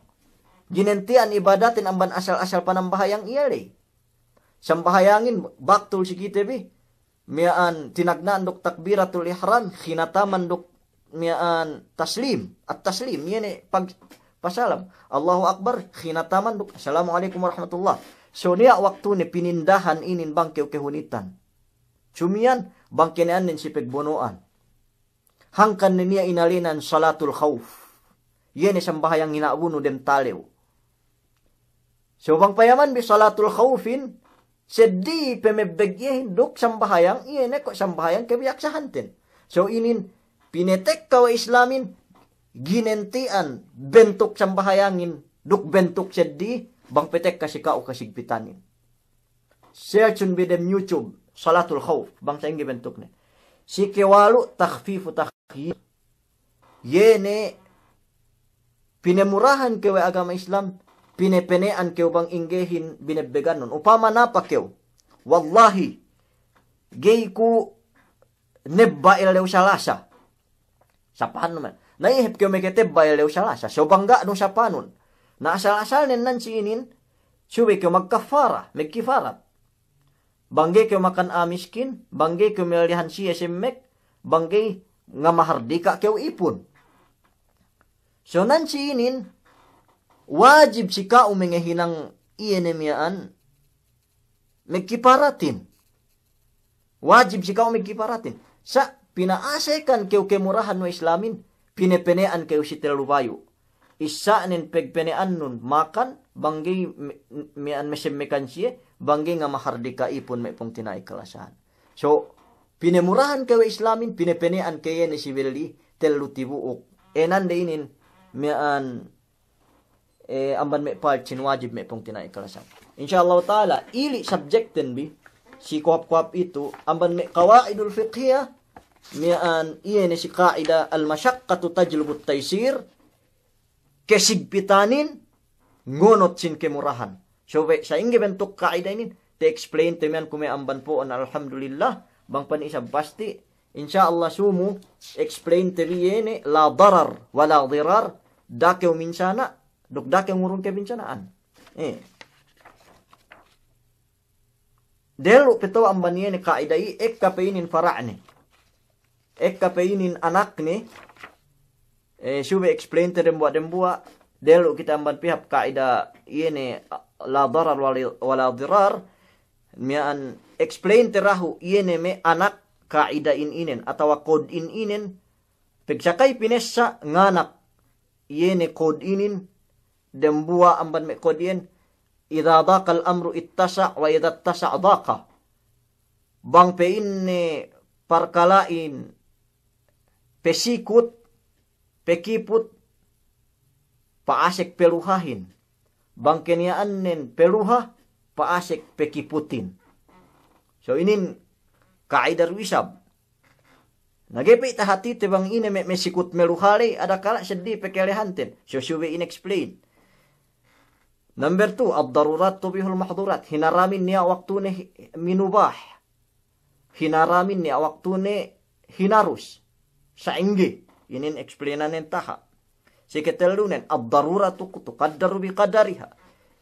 Ginenti'an ibadatin amban asal-asal panambahayang iye ley. Sambahayangin baktul si kite bi, miya'an tinagna'an duk takbiratul ihram, khinataman duk miya'an taslim, at-taslim, iye ne pag-, pasalam. Allahu Akbar, khinataman duk, "Assalamu alaikum warahmatullah." So niya' waktune pinindahan inin bang kew kehunitan. Sumiyan, bang kene'annen si pegbono'an. Hangkan ne niya' inēnan salatul khawf. Iye ne sambahayang hina'bunu dem talew. So bang payaman bi salatul khawfin, seddili pe mebbeg iyehin duk sambahayang, iye ne ko' sambahayang kebiyaksahanten. So inin pinetekka we' Islamin, ginenti'an bentuk sambahayangin duk bentuk seddili, bang petekka si ka'u kasigpitanin. Search-un bi dem YouTube, salatul khawf, bang sa'ingge bentukne. Si kewalu' takhfifu takhfif. Iye ne pinemurahan kew we' agama Islam, pinepene'an kew bang inggehin binebbegannun. Upama napa kew, "Wallahi, ga'i ku nebba' ellew Salasa." Sapanun me'. Na iye hep kew meketebba' ellew Salasa. So bang ga' nu sapanun. Na asal-asalnen nan si inin, subey kew magkafara, megkifarat. Bang ga'i kew makan a'a miskin, bang ga'i kew mellihan siye semmek, bang ga'i ngamahardika' kew ipun. So nan si inin, wajib si ka'u mengehinang iye ne miya'an, megkifaratin. Wajib si ka'u megkifaratin. Sa' pina'asekan kew kemurahan we' Islamin, pinepene'an kew si tellu bayu'. Issa'nen pegpene'annun makan, bang ga'i me-, miya'an mesemmekan siye, bang ga'i ngamahardika' ipun me' pungtina'i kalasahan. So, pinemurahan kew we' Islamin, pinepene'an kew iye ne si belli, tellu tibu'uk. Enande inin, miya'an eh, amban me' part sin wajib me' pungtina'i kalasahan. Insya Allahu ta'ala, ili' subject-ten bi, si kohap-kohap itu, amban me' qawaidul fiqhiyah, miya'an iye ne si qaida al-mashaqqatu tajlibut taysir, kesigpitanin ngonot sin kemurahan. So we' sa'ingge bentuk qaida inin, te-explain te miya'an kuwe' me' amban po'on, alhamdulillah, bang pa'in isab pasti', insya Allah sumu explain te bi iye ne la darar wa la dirar, da'a kew minsana', duk da'a kew ngurung kebinsana'an. Eh. Dellu' pe to amban iye ne qaida i, ekka pe inin fara'ne. Ekka pe inin anakne, eh, subey explain te dembuwa'-dembuwa', dellu' kite amban pihak qaida iye ne la darar wa li-, wa la dirar, miya'an explain te dahu' iye ne me' anak qaida in inen, atawa code in inen, pegsakay pinessa' nganak iye ne code inin, dembuwa' amban me' code iyan, idza daqal amru ittasa', wa idza ittasa' daqa. Bang pa'inne parkala'in pesikut, pekiput, pa'asek peluhahin. Bang keniya'annen peluha, pa'asek pekiputin. So inin qaida du isab. Na ga'i pe tahatite bang ine me', me' sikut meluha ley, adakala' seddili pe kelehanten. So subey in-explain. Number two, ad-darurat tubihul mahdurat. Hinaramin niya' waktune hi-, minubah. Hinaramin niya' waktune hinarus. Sa'ingge, inin explainanen taha'. Si ketellunen, ad-daruratu tuqaddaru bi qadariha.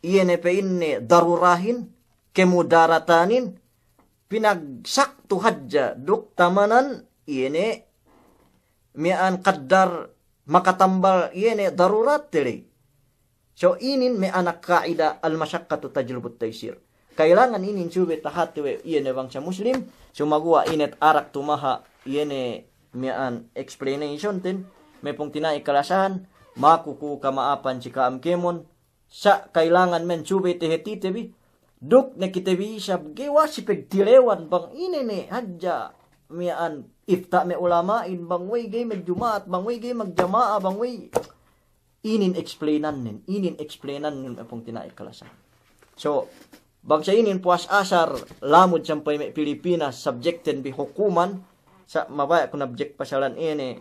Iye ne pa'inne darurahin, kemudaratanin, pinagsaktu hadja duk tamanan, iye ne miya'an kaddar makatambal iye ne darurat te ley. So inin me' anak ka'ida al-mashaqqatu tajlibut taysir. Kailangan inin subey tahati we' iye ne bangsa Muslim, sumaguwa' ine arak tumaha' iye ne miya'an explanation ten, me' pungtina'i kalasahan, maku ku kama'apan si ka'am kēmon, sa' kailangan men subey tehetite bi, duk ne kite bi isab ga'i wasi pegtilewan bang ine ne hadja miya'an ifta' me' ulama'in, bang wey ga'i magjuma'at, bang wey ga'i magjama'a, bang wey inin explainannen, inin explainannen me' pungtina'i kalasahan. So, bang sa inin puwas asar lamud sampay me' Pilipinas subjecten bi hukuman, sa' mabaya' ku nabjek pasalan ine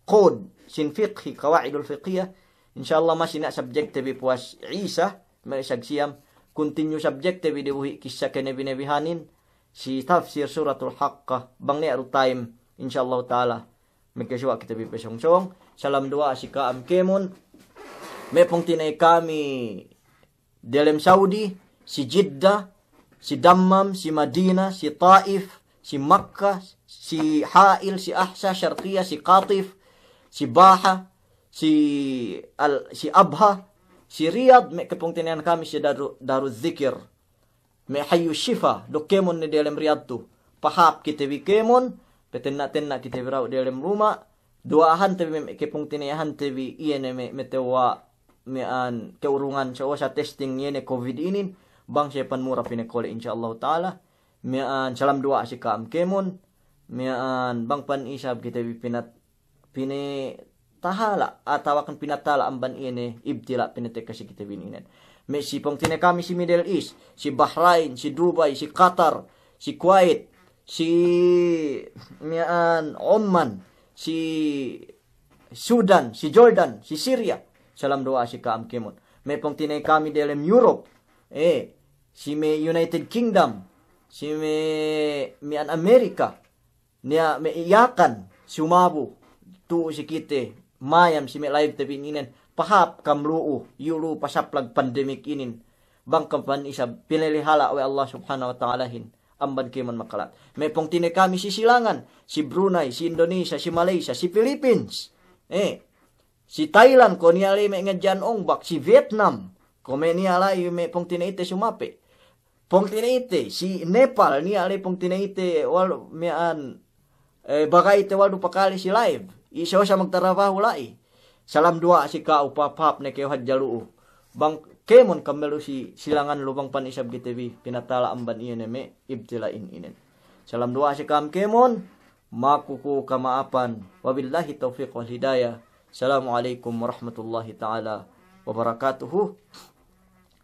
code sin fiqhi, qawaidul fiqhiyah, insya Allah masi niya' subjecte bi puwas Isa, me' isag siyam, continue subjecte bi dibuhi' kissa kenebi-nebihanin, si tafsir Suratul Haqqah, bang niya' du time, insya Allah ta'ala. Magkasuwa' kite bi pasōng-sōng. Salam duwa'a si ka'am kēmon. Me' pungtina'i kami delem Saudi, si Jeddah, si Dammam, si Madinah, si Taif, si Makkah, si Ha'il, si Ahsa, Sharqiyah, si Qatif, si Baha, si Al-, si Abha, si Riyadh, me' kapungtina'ihan kami si Daru-, Daruz Zikir. Me' Hayyu Shifa, duk kēmon ne delem Riyadh tu. Pahāp kite bi kēmon, patenna'-tenna' kite bi dahu' delem luma', duwa'ahante bi me' kapungtina'ihante bi iye ne me', me' tewwa' miya'an ke'urungan sa' wasa testing iye ne covid inin, bang siye panmura pinakole' insya Allah ta'ala, miya'an salam duwa'a si ka'am kēmon, miya'an bang pan isab kite bi pinat-, pinatahala', atawakan pinatala' amban iye ne ibtila' pinatekka si kite bi inin. Me' si pungtina'i kami si Middle East, si Bahrain, si Dubai, si Qatar, si Kuwait, si miya'an Oman, si Sudan, si Jordan, si Syria. Salam duwa'a si ka'am kēmon. Me' pungtina'i kami delem Europe, eh, si me' United Kingdom, si me' miya'an America, niya' me' Yakan, sumabu, tu'u si kite, mayam si me' live te bi inin, pahāp kam lu'u, iyu' lu'u pasaplag pandemic inin, bang kam pan isab pinalihala' we' Allah Subhanahu wa Ta'alahin, amban kēmon makalat. Me' pungtina'i kami si silangan, si Brunei, si Indonesia, si Malaysia, si Philippines, eh, si Thailand, kuwe' niya' la'i me' ngadja'an ongbak, si Vietnam, kuwe' me' niya' la'i me' pungtina'i te sumape'. Pungtina'i te, si Nepal, niya' la'i pungtina'i te, wal-, miya'an, eh, bagay te wal du pakale si live. Iye sa' magtarabahu la'i. Salam duwa'a si ka'u, pahāp-hāp ne kew hadja lu'u. Bang kēmon kam melu si silangan lu bang pan isab kite bi pinatala' amban iye ne me' ibtila'in inin. Salam duwa'a si ka'am kēmon, maku ku kama'apan. Wabillahi tawfiq wal hidayah. Assalamu alaikum warahmatullahi ta'ala wabarakatuh.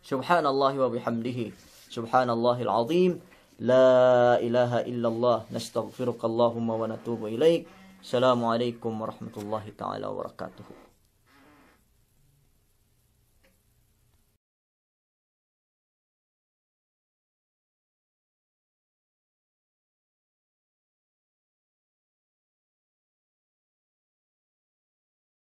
سبحان الله وبحمده، سبحان الله العظيم، لا إله إلا الله، نستغفرك اللهم ونتوب إليك. السلام عليكم ورحمة الله تعالى وبركاته.